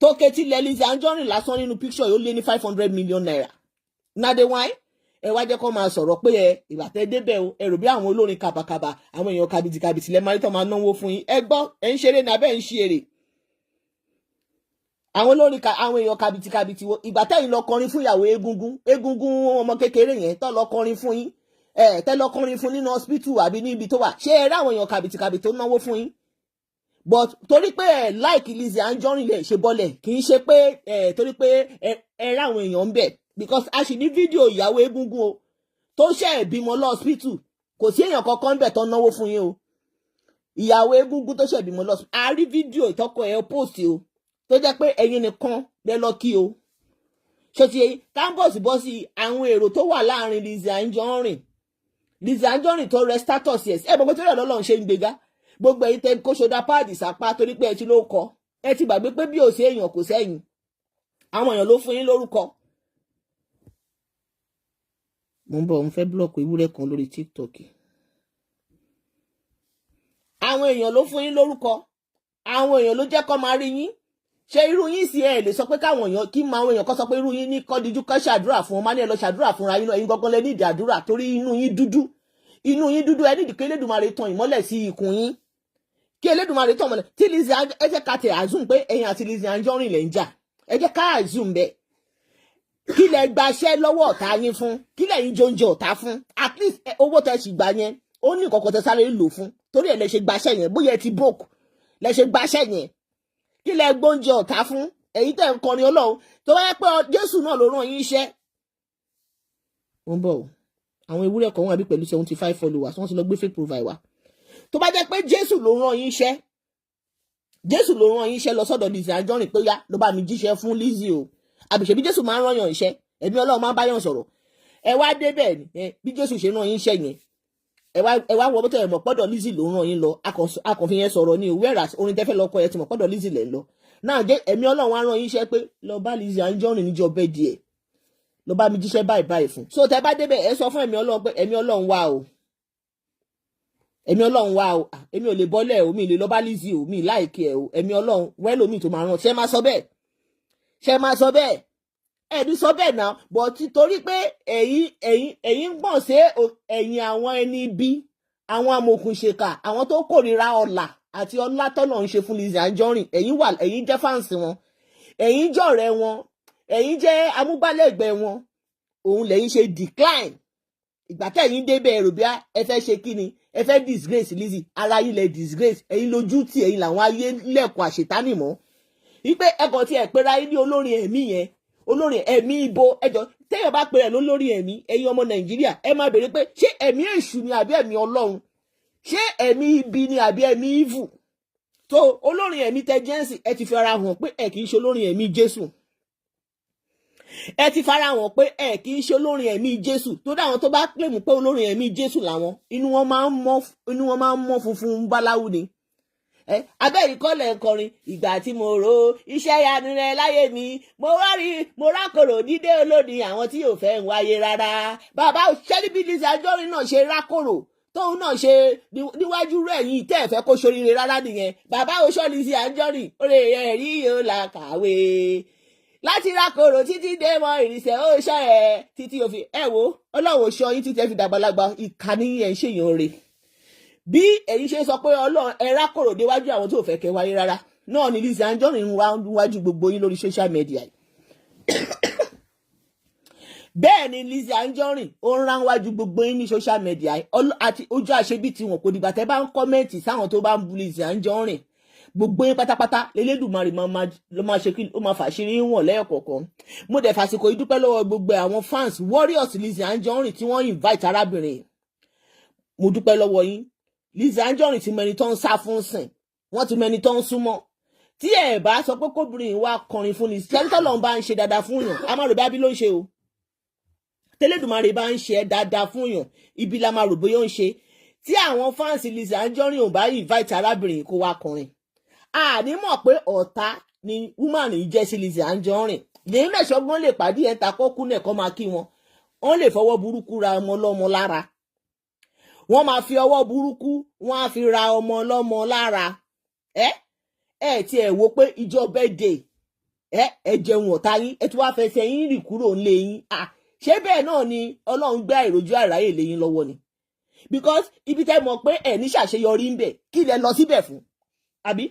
tó ketí lẹ. Lizzy Anjorin lásán nínú picture yóò lé ní ₦500 million. Na dey whine. Ẹ wá jẹ́ kó máa sọ̀rọ̀ pé ẹ ìgbà tẹ́ débẹ̀ o, ẹ rò bí àwọn olórin kàbàkàbà, àwọn èèyàn kàbìtìkàbìtì lẹ́ máa rí tó máa náwó fún yín. Ẹ gbọ́, ẹ ń ṣeré ní abẹ́ ń ṣe èrè àwọn olórin, àwọn èèyàn kàbìtìkàbìtì wo? Ìgbà tẹ́yìn lọ kọrin fún ìyàwó egungun, egungun ọmọ kékeré yẹn tó lọ kọrin fún yín, ẹ tẹ́ lọ kọrin fún nínú hospital àbí níbi tó wà, ṣé ẹ rí àwọn èèyàn kàbìtìkàbìtì tó náwó fún yín? But torí pé ẹ like Lizzy Anjorin lè ṣe bọ́lẹ̀, kì í ṣe pé ẹ torí pé ẹ rí àwọn èèyàn ń bẹ̀, because a sì ní fídíò ìyàwó egungun o tó ṣe ẹ̀ bímọ lọ hospital, kò sí èèyàn kankan ń bẹ̀ tó náwó fún yín o. Ìyàwó egungun tó ṣe bímọ lọ, a rí fídíò ìtọ́kọ ẹ̀ post o, tó jẹ́ pé ẹ̀yin nìkan lẹ lọ kí o. Ṣé ti campus bọ́ sí àwọn èrò tó wà láàrin Lizzy Anjorin, Lizzy Anjorin tó rẹ status yes, ẹ gbogbo tó rẹ lọ́lọ́run ṣe ń gbéga. Gbogbo ẹ̀yin tẹ kó shoulder pad sápá torí pé ẹ ti ló kọ, ẹ ti gbàgbé pé bí ò sí èèyàn kò sẹ́yìn, àwọn èèyàn ló fún yín lórúkọ. Mo ń bọ̀, mo fẹ́ block ewúrẹ́ kan lórí TikTok. Àwọn èèyàn ló fún yín lórúkọ, àwọn èèyàn ló jẹ́ kó máa rí yín. Ṣé irú yín sì ẹ lè sọ pé káwọn èèyàn kí máa àwọn èèyàn kọ́ sọ pé irú yín ní kọ́díjú kọ́ ṣàdúrà fún wọn? Má ní ẹ lọ ṣàdúrà fúnra yín náà. Ẹ̀yin gangan lẹ nídìí àdúrà torí inú yín dúdú, inú yín dúdú. Ẹ nídìí kí Elédùmarè tan ìmọ́lẹ̀ sí ikùn yín, kí Elédùmarè tan ìmọ́lẹ̀ tí Lizzy. Ẹ jẹ́ ká tẹ̀ assume pé ẹ̀yin àti Lizzy Anjorin lẹ̀ ń jà. Ẹ jẹ́ ká assume bẹ́ẹ̀. Kí lẹ gbaṣẹ́ lọ́wọ́ ọ̀tá yín fún? Kí lẹ̀yin jóúnjẹ ọ̀tá fún? At least owó tẹ sì gbà yẹn, ó ní ìkọ̀kọ̀ tẹ sáré lò fún torí ẹ̀ lẹ ṣe gbaṣẹ́ yẹn. Bóyá ẹ ti broke lẹ ṣe gbaṣẹ́ yẹn. Kí lẹ gbóúnjẹ ọ̀tá fún? Èyí tẹ̀ ń kọrin Ọlọ́run tó bá yẹ pé Jésù náà ló rán yín iṣẹ́. Ó ń bọ̀ o, àwọn ewúrẹ́ kan wà bí pẹ̀lú 75 followers, wọ́n ti lọ gbé fake profile wa. Tó bá jẹ́ pé Jésù ló rán yín iṣẹ́, Jésù ló rán yín iṣẹ́ lọ sọ́dọ̀ Lizzy Anjorin pé yá ló bá mi jíṣẹ́ fún Lizzy o, àbíṣe bí Jésù máa ń rán yàn iṣẹ́, ẹ̀mí Ọlọ́run máa ń bá yàn sọ̀rọ̀. Ẹ wá débẹ̀ ni bí Jésù ṣe rán yín iṣẹ́ yẹn, ẹ wá wọ bọ́tẹ̀ ẹ̀ mọ̀ pọ́dọ̀ Lizzy ló rán yín lọ. Akànfin yẹn sọ̀rọ̀ ní o, whereas orin tẹ́fẹ́ lọ kọ ẹ ti mọ̀ pọ́dọ̀ Lizzy lẹ̀ ń lọ náà jẹ́. Ẹ̀mí Ọlọ́run á rán yín iṣẹ́ pé lọ bá Lizzy Anjorin níjọ́ bẹ́ẹ̀ díẹ̀, lọ bá mi jíṣẹ́ báyìí báyìí fún. So tẹ bá débẹ̀, ẹ sọ fún ẹ̀mí Ọlọ́run pé ẹ̀mí Ọlọ́run wá o, ẹ̀mí Ọlọ́run wá o, èmi ò lè bọ́lẹ̀ o, mi lè lọ bá Lizzy o, mi like ẹ̀ o. Ẹ̀mí Ọlọ́run wẹ́lómi tó máa rán. Ṣé máa sọ bẹ́ẹ̀? Ṣé máa sọ bẹ́ẹ̀? Ẹ̀ẹ́dì sọ bẹ́ẹ̀ náà, but torí pé ẹ̀yin ń gbọ̀n sí ẹ̀yìn àwọn ẹni ibi, àwọn amòòkùnṣèkà, àwọn tó kórìíra ọlà àti ọlá tọ́nà ń ṣe fún Lizzy Anjorin, ẹ̀yin wà, ẹ̀yin jẹ́ fans wọn, ẹ̀yin jọ̀rẹ́ wọn, ẹ̀yin jẹ́ amúgbálẹ́gbẹ̀ẹ́ wọn, òun lẹ́yìn ṣe decline. Ìgbà tẹ̀yin débẹ̀, ẹ̀rò bí ẹ fẹ́ ṣe kí ni? Ẹ fẹ́ disgrace Lizzy, ara yín lẹ disgrace. Ẹ̀yin lójú tí ẹ̀yin làwọn ayé lẹ́kọ̀ọ́ àṣetánì mọ́ wípé ẹ̀kọ́ tí ẹ̀ pera yín ní olórin ẹ̀mí yẹn. Olórin ẹ̀mí ibo? Ẹjọ́, téèyàn bá pera ẹ̀ lólórin ẹ̀mí, ẹ̀yin ọmọ Nàìjíríà, ẹ máa béèrè pé ṣé ẹ̀mí èṣù ni àbí ẹ̀mí Ọlọ́run? Ṣé ẹ̀mí ibi ni àbí ẹ̀mí evil? Tó olórin ẹ̀mí tẹ jẹ́ǹsì, ẹ ti fi ara hàn pé ẹ kì í ṣe olórin ẹ̀mí Jésù. Ẹ ti fara hàn pé ẹ kì í ṣe olórin ẹ̀mí Jésù. Tó dá àwọn tó bá claim pé olórin ẹ̀mí Jésù làwọn, inú wọn máa ń mọ́, inú wọn máa ń mọ́ funfun báláwú ni. Abẹ́ ìkọlẹ̀ kọrin ìgbà tí mo rò iṣẹ́ yanu rẹ láyé mi, mo wá rí mo rákòrò dídé olódi àwọn tí yóò fẹ́ ń wáyé rárá. Bàbá ṣẹ́ni Lizzy Anjorin náà ṣe rákòrò tóun náà ṣe níwájú rẹ̀ yìí tẹ́ ẹ̀ fẹ́ kó ṣoríire rárá nìyẹn. Bàbá oṣó Lizzy Anjorin, orí ẹ̀ rí yóò là kàwé láti rákòrò títí dé mọ ìrìnsẹ̀ ó ṣọ́ ẹ títí òfin ẹ wo Ọlọ́run ò ṣọ́ yín títí ẹ fi dàgbàlagbà. Ìkànnì ẹ̀ ń ṣèyàn rè bí èyí ṣe sọ pé Ọlọ́run ẹ rákòrò déwájú àwọn tó fẹ́ kẹ́ wáyé rárá náà ni Lizzy Anjorin ń wá wájú gbogbo yín lórí social media. Bẹ́ẹ̀ ni Lizzy Anjorin ó ń ránwájú gbogbo yín ní social media àti ojú àṣebí tiwọn. Kò dìgbà tẹ́ bá ń comment sáwọn tó bá ń bu Lizzy Anjorin. Gbogbo yín pátápátá lélẹ́dùmarè ló máa ṣe kí ó máa fàṣírí wọn lẹ́yọ̀kọ̀ọ̀kan. Mo dẹ̀ fàsìkò yìí dúpẹ́ lọ́wọ́ gbogbo àwọn fans warriors Lizzy Anjorin tí wọ́n invite arábìnrin. Mo dúpẹ́ lọ́wọ́ yín. Lizzy Anjorin ti mẹni tó ń sá fún sìn, wọ́n ti mẹni tó ń súnmọ́. Tí ẹ bá sọ pé kóbìnrin wa kọrin fún ni sẹ́ńtọ́ lọ́n bá ń ṣe dáadáa fún yàn, a máa rò bí abí ló ń ṣe o. Tẹ́lẹ̀dùmarè bá ń ṣe dáadáa fún yàn, ibi la máa rò bóyá ó ń ṣe. Tí àwọn fans Lizzy Anjorin ò bá invite arábìnrin kó wá kọrin, àní mọ̀ pé ọ̀tá ni woman yìí jẹ́ sí Lizzy Anjorin. Lèyí mẹ́sàn-án lè pàdé ẹ̀ ń ta kọ́kú náà kọ́ máa kí wọn, wọ́n lè fọwọ́ burúkú ra ọmọ ọlọ́mọ lára. Wọ́n máa fi ọwọ́ burúkú, wọ́n á fi ra ọmọ ọlọ́mọ lára. Ẹ ẹ tí ẹ wo pé ìjọ birthday ẹ, ẹ jẹun ọ̀tá yín, ẹ tún wá fẹsẹ̀ yín rì kúrò ńlé yín. Ṣé bẹ́ẹ̀ náà ni Ọlọ́run gbé àìrójú àráyè lé yín lọ́wọ́ ni? Because ibi tẹ́ mọ̀ pé ẹ ní ṣàṣeyọrí ń bẹ̀, kí lẹ lọ síbẹ̀ fún? Àbí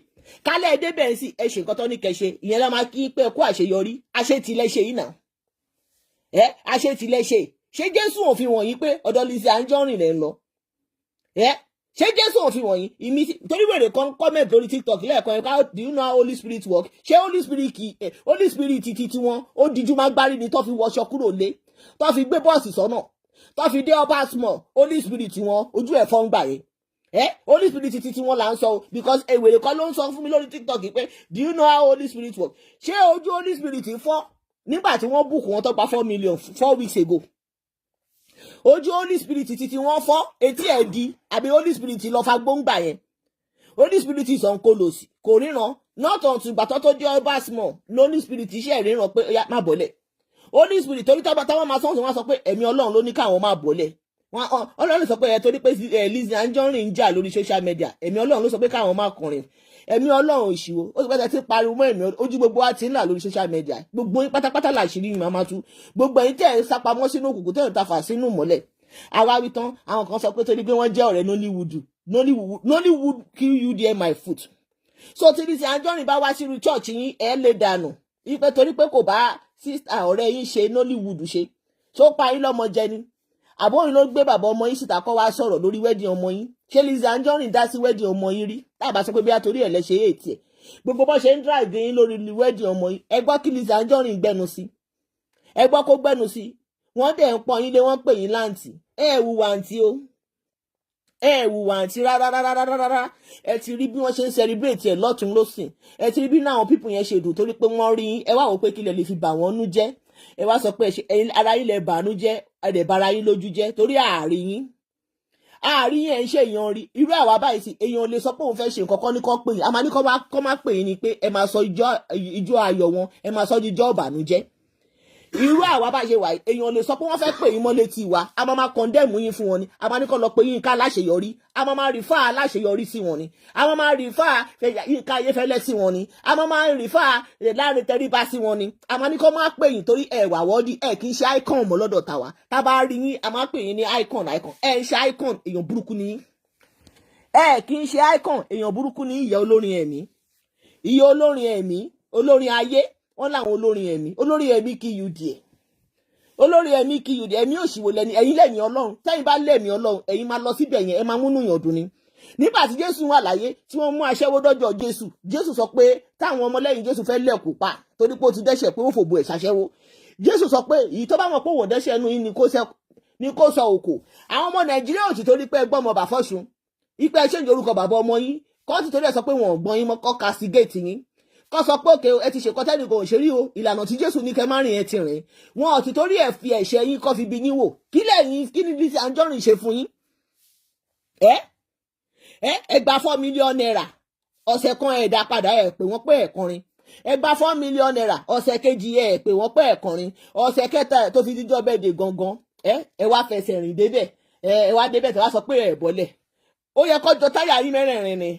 kálẹ̀ ẹ débẹ̀ sí, ẹ ṣe nǹkan tó ní kẹ́ ṣe, ìyẹn lá máa kí pé kó àṣeyọrí. Àṣetilẹ̀ ṣe yìí náà, ẹ àṣetilẹ̀ ṣe. Ṣé Jésù òfin wọ̀nyí pé ọ̀dọ̀ Lizzy Anjorin lẹ́ ń lọ? Ẹ ṣé Jésù òfin wọ̀nyí ìmísí? Torí wèrè kan comment lórí TikTok lẹ́ẹ̀kan ẹ̀ ká, "Do you know how Holy Spirit work?" Ṣé Holy Spirit kì í Holy Spirit ti tí wọn ó díjú má gbárí ni tó fi wọṣọ kúrò lé, tó fi gbé bọ́ọ̀sì sọ́nà, tó fi dé upper small? Holy Spirit wọn ojú ẹ̀ fọ́ ń gbà yẹn. Ẹ Holy Spirit ti tí wọn là ń sọ o, because ewèrè kan ló ń sọ fún mi lórí TikTok pé, "Do you know how Holy Spirit work?" Ṣé ojú Holy Spirit fọ́ nígbà tí wọ́n book wọn tó gba 4 million 4 weeks ago? Ojú Holy Spirit ti tí wọ́n fọ́, etí ẹ̀ di, àbí Holy Spirit lọ fa gbóngbà yẹn? Holy Spirit sọ ń kó lò sí kò ríran. Not until ìgbà tó tó jẹ́ ọba small Holy Spirit iṣẹ́ ríran pé ó yá, má bọ̀lẹ̀. Holy Spirit torí tọ́ba táwọn máa sọ́ọ̀sì, wọ́n sọ pé ẹ̀mí Ọlọ́run ló ní káwọn máa bọ̀lẹ̀. Ọlọ́run sọ pé ẹ torí pé Lizzy Anjorin ń jà lórí social media, ẹ̀mí Ọlọ́run ló sọ pé káwọn máa kọrin. Ẹ̀mí Ọlọ́run ìṣìwò ó sì pẹ́ tí pariwo mọ́ ẹ̀mí ojú gbogbo wa ti ń là lórí social media. Gbogbo yín pátápátá làṣírí yín máa tú. Gbogbo ẹ̀yin tẹ́ ẹ̀ ń sápamọ́ sínú òkùnkùn, tẹ́ ẹ̀ ń tafà sínú mọ́lẹ̀, àwa wí tán. Àwọn kan sọ pé torí pé wọ́n jẹ́ ọ̀rẹ́ Nollywood. Nollywood, Nollywood kill you there, my foot. So tí Lizzy Anjorin bá wá sírú church yín, ẹ lè dànù ipe torí pé kò bá sister ọ̀rẹ́ yín ṣe Nollywood ṣe tó pa yín lọ́mọ jẹ ni. Àbóyìn ló gbé bàbá ọmọ yín síta kọ́ wá sọ̀rọ̀ lórí wedding ọmọ yín. Ṣé Lizzy Anjorin dá sí wedding ọmọ yín rí? Táàbà sọ pé bí a torí ẹ̀ lẹ́ṣẹ̀ èètì ẹ̀, gbogbo bó ṣe ń drive yín lórí wedding ọmọ yín, ẹ gbọ́ kí Lizzy Anjorin gbẹnu sí, ẹ gbọ́ kó gbẹnu sí. Wọ́n dẹ̀ ń pọ́n yín lé, wọ́n pè yín láǹtì. Ẹ wùwà àǹtí o, ẹ wùwà àǹtí rárá rárá rárá rárá. Ẹ ti rí bí wọ́n ṣe ń celebrate ẹ̀ lọ́tún lọ́sìn. Ẹ ti rí bí náà àwọn people yẹn ṣe dùn torí pé wọ́n rí yín. Ẹ wá wò pé kí lẹ lè fi bà wọ́n nú jẹ́. Ẹ wá sọ pé ara yín lẹ bàánú jẹ́, ẹ dẹ̀ bara yín lójú jẹ́ torí àárín yín, àárín yẹn ń ṣe èèyàn rí irú àwa báyìí sí. Èèyàn lè sọ pé òun fẹ́ ṣe nǹkan kan ní kọ́ pè yín, a máa ní kọ́ má pè yín ni pé ẹ máa sọ ijó ayọ̀ wọn, ẹ máa sọ ijó ìbànújẹ́. Irú àwa bá ṣe wà, èèyàn lè sọ pé wọ́n fẹ́ pè yín mọ́ létí wa, a máa máa condemn yín fún wọn ni. A máa ní kọ́ lọ pé Yínká aláṣeyọrí, a máa máa refer aláṣeyọrí sí wọn ni, a máa máa refer Yínká Ayéfẹ́lẹ́ sí wọn ni, a máa máa refer Láre Tẹríba sí wọn ni. A máa ní kọ́ máa pè yín torí ẹ wà wọ́ọ́dí, ẹ kì í ṣe icon mọ́ lọ́dọ̀ tàwa. Tá bá rí yín, a máa pè yín ní icon. Icon, ẹ ń ṣe icon. Èèyàn burúkú ni yín, ẹ kì í ṣe icon. Èèyàn burúkú ni ìyá olórin ẹ̀mí, ìyá olórin ẹ̀mí, olórin ayé. Wọ́n láwọn olórin ẹ̀mí, olórin ẹ̀mí kí you díẹ̀, olórí ẹ̀mí kí yòdì. Ẹ̀mí òṣìwò lẹ́ni ẹ̀yin lẹ́mìí Ọlọ́run? Tẹ́yin bá lẹ́mìí Ọlọ́run, ẹ̀yin máa lọ síbẹ̀ yẹn, ẹ máa múnú yàn dùn ni. Nígbà tí Jésù wà láyé, tí wọ́n mú aṣẹ́wó dọ́jọ́ Jésù, Jésù sọ pé táwọn ọmọlẹ́yìn Jésù fẹ́ lẹ̀kù pa torí pé ó ti dẹ́ṣẹ̀, pé ó fòbò ẹ̀ ṣaṣẹ́wó. Jésù sọ pé èyí tó bá mọ̀ pé òun dẹ́ṣẹ̀ ẹnu yín ni kó sọ òkò. Àwọn ọmọ Nàìjíríà ò sì torí pé ẹgbọ́n ọmọ bàfọ́sùn ipe ẹ ṣèǹjẹ orúkọ bàbá ọmọ yín kọ́ ti torí ẹ sọ pé wọn ò gbọ́n yín mọ́, kọ́ castigate yín, kọ́ sọ pé òkè ẹ ti ṣèkọ́ tẹ́nìkan ò ṣe rí o. Ìlànà tí Jésù ní kẹ́ má rìn, ẹ ti rìn. Wọn ò ti torí ẹ fi ẹ̀ṣẹ̀ yín kọ́ fi bí yín wò. Kí lẹ́yìn kí ni Lizzy Anjorin ṣe fún yín? Ẹ gba ₦4 million, ọ̀sẹ̀ kan ẹ̀ dá padà, ẹ̀ pé wọ́n pé ẹ̀ kọrin. Ẹ gba ₦4 million, ọ̀sẹ̀ kejì ẹ̀ pé wọ́n pé ẹ̀ kọrin. Ọ̀sẹ̀ kẹta ẹ̀ tó fi díjọ́ bẹ́ẹ̀ dé gangan, ẹ wá fẹsẹ̀ rìn débẹ̀. Ẹ wá débẹ̀ tẹ wá sọ pé ẹ bọ́lẹ̀. Ó yẹ kó jọ táyà yín mẹ́rẹ̀ẹ̀rin ni,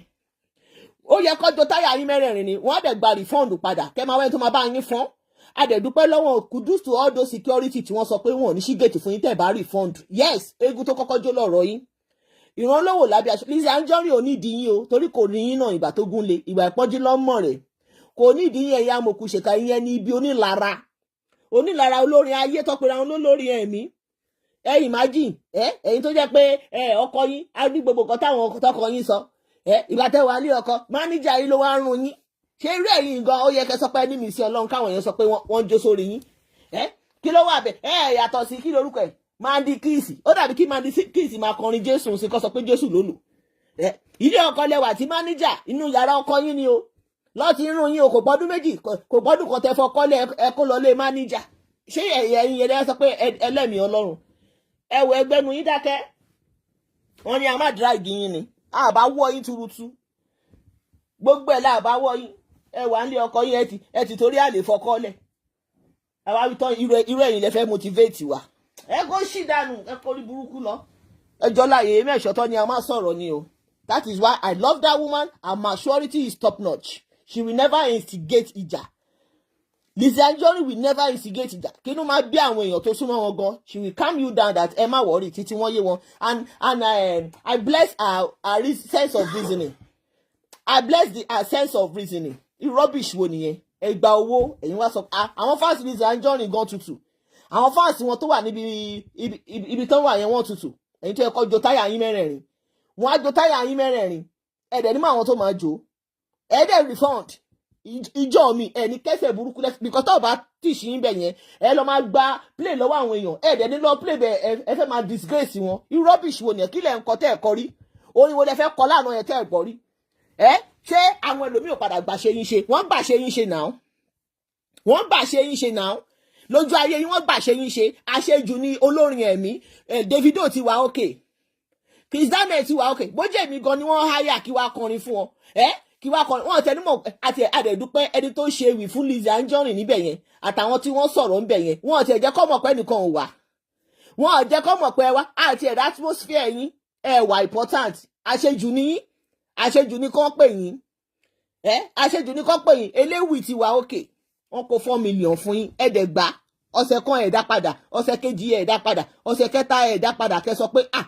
ó yẹ kó jọ táyà yín mẹ́rẹ̀ẹ̀rin ni. Wọ́n á dẹ̀ gba refund padà, kẹ́ máa wẹ́n tó máa bá yín fọ́n. A dẹ̀ dúpẹ́ lọ́wọ́, kudos to all those security tí wọ́n sọ pé wọ́n ò ní ṣí gate fún yín tẹ̀ bá refund. Yes, eégún tó kọ́kọ́ jó lọ́rọ̀ yín ìrànlọ́wọ́ lábẹ́ aṣọ. Lizzy Anjorin ò ní ìdí yín o, torí kò ní yín náà. Ìgbà tó gún lé ìgbà ìpọ́njú lọ́mọ rẹ̀ kò ní ìdí yín. Ẹ̀yà amòkù ṣèkà yẹn ní ibi onílara. Onílara olórin ayé tó pera wọn lólórin ẹ̀mí. Ẹ imagine, ẹ ẹ̀yin tó jẹ́ pé ẹ ọkọ yín á ní gbogbo nǹkan táwọn tọkọ yín sọ. Ẹ ìgbà tẹ́ wà lé ọkọ, máníjà yín ló wá ń run yín. Ṣé irú ẹ̀yin gan, ó yẹ kẹ́ sọ pé ní mi sí Ọlọ́run, káwọn èèyàn sọ pé wọ́n jó sórí yín? Ẹ kí ló wà bẹ? Ẹ yàtọ̀ sí kí lorúkọ ẹ, Mandy Kiss. Ó dàbí kí Mandy Kiss máa kọrin Jésù sí, kó sọ pé Jésù ló lò. Ẹ ilé ọkọ lẹwà tí máníjà inú yàrá ọkọ yín ni o lọ́ọ̀tì irun yín o. Kò gbọ́dún 2, kò gbọ́dún kan tẹ fọkọ́lẹ̀, ẹ kó lọ lé máníjà. Ṣé ẹ̀yin yẹn sọ pé ẹlẹ́mìí Ọlọ́run? Ẹ wọ ẹgbẹ́nu yín dákẹ́. Wọ́n ní a má drag yín ni, a bá wọ́ yín tuurutu, gbogbo ẹ̀ la bá wọ́ yín. Ẹ wà nílé ọkọ yín, ẹ ti torí àlè fọkọ́lẹ̀. Àwa wí tán, irú ẹ̀yin lẹ fẹ́ motivate wa. Ẹ kó ṣì dànù, ẹ kó rí burúkú lọ. Ẹjọ́ láàyè mẹ́sọ̀ tán ni a máa sọ̀rọ̀ ni o. That is why I love that woman. Her maturity is top notch. She will never instigate ìjà. Lizzy Anjorin will never instigate ìjà. Kí ló máa bí àwọn èèyàn tó súnmọ́ wọn gan, she will calm you down that ẹ má worry, títí wọ́n yé wọn. And I bless her sense of reasoning. I bless her sense of reasoning. Rubbish wo nìyẹn? Ẹ gba owó, ẹ̀yin wá sọ àwọn fans Lizzy Anjorin gan tutù. Àwọn fans wọn tó wà níbi ibi tó wà yẹn, wọ́n tutù. Ẹ̀yin tó yẹ kó jo táyà yín mẹ́rẹ̀ẹ̀rin, wọ́n á jo táyà yín mẹ́rẹ̀ẹ̀rin. Ẹ̀dẹ̀ ní mọ́ àwọn tó máa jó ẹ̀ẹ́dẹ̀ refund ìjọ mi ẹ̀ ní kẹsẹ̀ burúkú lẹ́sẹ̀, because tó bá tìṣí yín bẹ̀ yẹn, ẹ lọ máa gba play lọ́wọ́ àwọn èèyàn. Ẹ̀ẹ́dẹ̀ ní lọ play bẹ̀, ẹ fẹ́ máa disgrace wọn. Irú rubbish wo nìyẹn? Kí lẹ̀ ń kọ tẹ́ ẹ̀ kọ rí? Orin wo lẹ fẹ́ kọ lánàá yẹn tẹ́ ẹ̀ gbọ́ rí? Ẹ ṣé àwọn ẹlòmíì ò padà gbà ṣe yín ṣe? Wọ́n gbà ṣe yín ṣe náà, wọ́n gbà ṣe yín ṣe náà. Lójú ayé yín, wọ́n gbà ṣe yín ṣe. Àṣejù ni olórin ẹ̀mí. Davido ti wà okay, Chris Daniel ti wà okay. Bójú èmi gan ni wọ́n háyà kí wàá kọrin fún ọ, ẹ kí wàá kọrin wọn tẹnumọ́. Àti àdẹ̀dúpẹ́ ẹni tó ṣe ewì fún Lizzy Anjorin níbẹ̀ yẹn, àtàwọn tí wọ́n sọ̀rọ̀ ńbẹ̀ yẹn, wọ́n ti ẹ̀ jẹ́ kọ́ mọ̀ pé ẹnìkan ò wà. Wọ́n ò jẹ́ kọ́ mọ̀ pé ẹ wá àti ẹ̀dá atmosphere yín ẹ wà important. Àṣejù ni yín, àṣejù ni kàn pè yín. Ẹ àṣejù ni kàn pè yín. Eléwì ti wà okay. Wọ́n kó 4 million fún yín, ẹ̀ẹ́dẹ̀ gbà. Ọ̀sẹ̀ kan, ẹ̀dá padà. Ọ̀sẹ̀ kejì, ẹ̀dá padà. Ọ̀sẹ̀ kẹta, ẹ̀dá padà. Kẹ́ sọ pé, "Ah,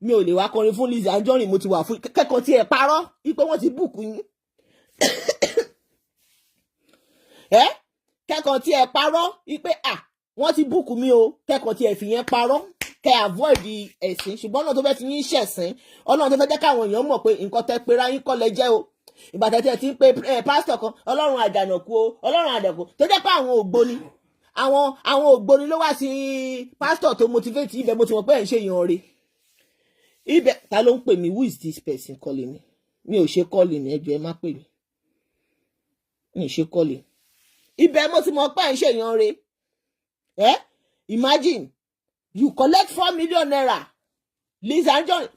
mi ò lè wá kọrin fún Lizzy Anjorin, mo ti wà fún." Kẹ́kọ̀ọ́ tí ẹ parọ́ wípé wọ́n ti book yín. Ẹ kẹ́kọ̀ọ́ tí ẹ parọ́ wípé, "Ah, wọ́n ti book mi o." Kẹ́kọ̀ọ́ tí ẹ fi yẹn parọ́, kẹ́ avoid ẹ̀sìn. Ṣùgbọ́n ọ̀nà tó fẹ́ fi yín ṣẹ̀sìn, Ọlọ́run tó fẹ́ jẹ́ káwọn èèyàn mọ̀ pé nǹkan tẹ́ pera yín kọ́ lẹ jẹ́ o. Ìgbà tẹ́tẹ́ ti ń pe pásítọ̀ kan Ọlọ́run àjànàkú o, Ọlọ́run àjànàkú tó jẹ́ pé àwọn ògbóni, àwọn ògbóni ló wá sí pásítọ̀ tó motivate ibẹ̀. Mo ti mọ̀ pé ẹ̀ ń ṣe èèyàn rẹ̀ ibẹ̀. Ta ló ń pè mí? Who is this person calling me? Mi ò ṣe calling, ẹ jọ̀ọ́, ẹ má pè mí, mi ò ṣe calling. Ibẹ̀ mo ti mọ̀ pé ẹ̀ ń ṣe èèyàn rẹ̀. Ẹ imagine you collect ₦4 million. Lizzy Anjorin,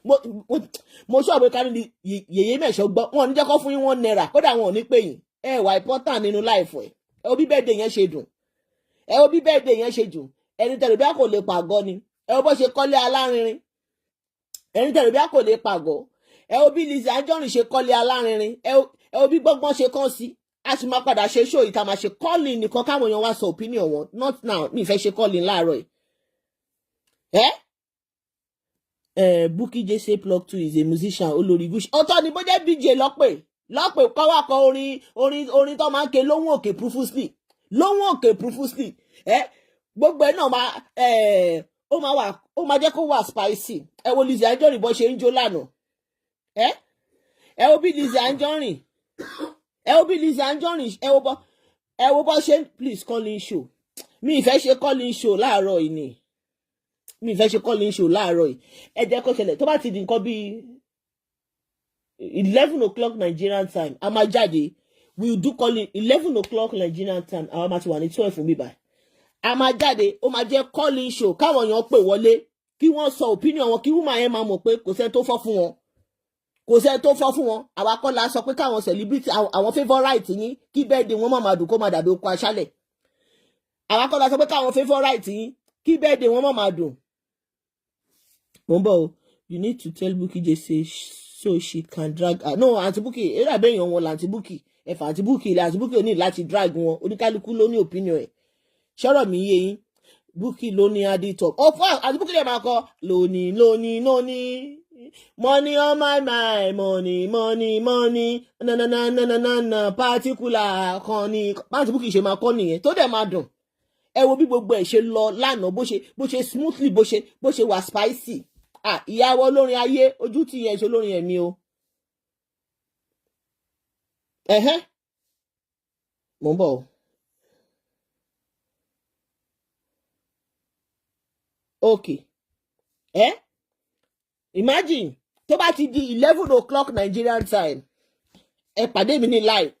mo sọ pé kárí yèyé mẹ̀sọ́ gbọ́, wọn ò ní jẹ́ kó fún yín ₦1, kódà wọn ò ní pè yín. Ẹ wà important nínú life ẹ. Ẹ wo bí birthday yẹn ṣe dùn, ẹ wo bí birthday yẹn ṣe dùn. Ẹni tẹ̀lé bí a kò lè pàgọ́ ni. Ẹ wo bó ṣe kọ́lé alárinrin. Ẹni tẹ̀lé bí a kò lè pàgọ́. Ẹ wo bí Lizzy Anjorin ṣe kọ́lé alárinrin. Ẹ wo bí gbọ́ngbọ́n ṣe kán sí. A sì máa padà ṣe show ìta, máa ṣe calling nìkan, káwọn èèyàn wá sọ opinion wọn. Not now, mi ì fẹ́ ṣe calling láàárọ̀ yìí. Ẹ Bukky Jesse plug two is a musician. Olórí Gucci ọ̀tọ̀ ni. Bó jẹ́ BJ lọ́pẹ̀ lọ́pẹ̀ kọ́ wá kọ orin tó máa ń ké lóhùn òkè profusely, lóhùn òkè profusely. Ẹ gbogbo ẹ náà máa ẹ ó máa wà, ó máa jẹ́ kó wà spicy. Ẹ wo Lizzy Anjorin bó ṣe ń jó lánàá. Ẹ wo bí Lizzy Anjorin, ẹ wo bí Lizzy Anjorin, ẹ wo bó ṣe. Please, calling show, mi ì fẹ́ ṣe calling show láàárọ̀ yìí ni. Mi ì fẹ́ ṣe calling show láàárọ̀ yìí. Ẹ jẹ́ kó ṣẹlẹ̀ tó bá ti di nǹkan bíi 11 o'clock Nigerian time, a máa jáde. We will do calling 11 o'clock Nigerian time. Àwa máa ti wà ní 12 mi báyìí. A máa jáde, ó máa jẹ́ calling show, káwọn èèyàn pè wọlé, kí wọ́n sọ opinion wọn, kí woman yẹn máa mọ̀ pé kò sẹ́ni tó fọ́ fún wọn, kò sẹ́ni tó fọ́ fún wọn. Àwa kọ́ la sọ pé káwọn celebrity, àwọn favourite yín, kí birthday wọn má máa dùn, kó máa dàbí oko aṣálẹ̀. Àwa kọ́ la sọ pé káwọn favourite yín, kí birthday wọn má máa dùn. Mo ń bọ̀ o. You need to tell Bukky Jesse so she can drag her. No, Aunty Bukky eré àbẹ̀yàn wọn làǹtí Bukky ẹ̀fà. Aunty Bukky ilẹ̀, Aunty Bukky ò ní láti drag wọn. Oníkálukú ló ní opinion ẹ̀. Ṣọ́rọ̀ mi yé yín? Bukky ló ní adi talk. Ó fún Aunty Bukky lè máa kọ lónìí lónìí lónìí, money on my mind, money, money, money, na na na na na na na particular kan ní. Aunty Bukky ṣe máa kọ́ nìyẹn tó dẹ̀ máa dùn. Ẹ wo bí gbogbo ẹ̀ ṣe lọ lánàá, bó ṣe smoothly, bó ṣe wà spicy. Ah, ìyàwó olórin ayé, ojú tí yẹn ṣe olórin ẹ̀mí o. Ẹ̀hẹ́n, mò ń bọ̀ o. Okay, eh? Imagine tó bá ti di 11 o'clock Nigerian time, ẹ pàdé mi ní live.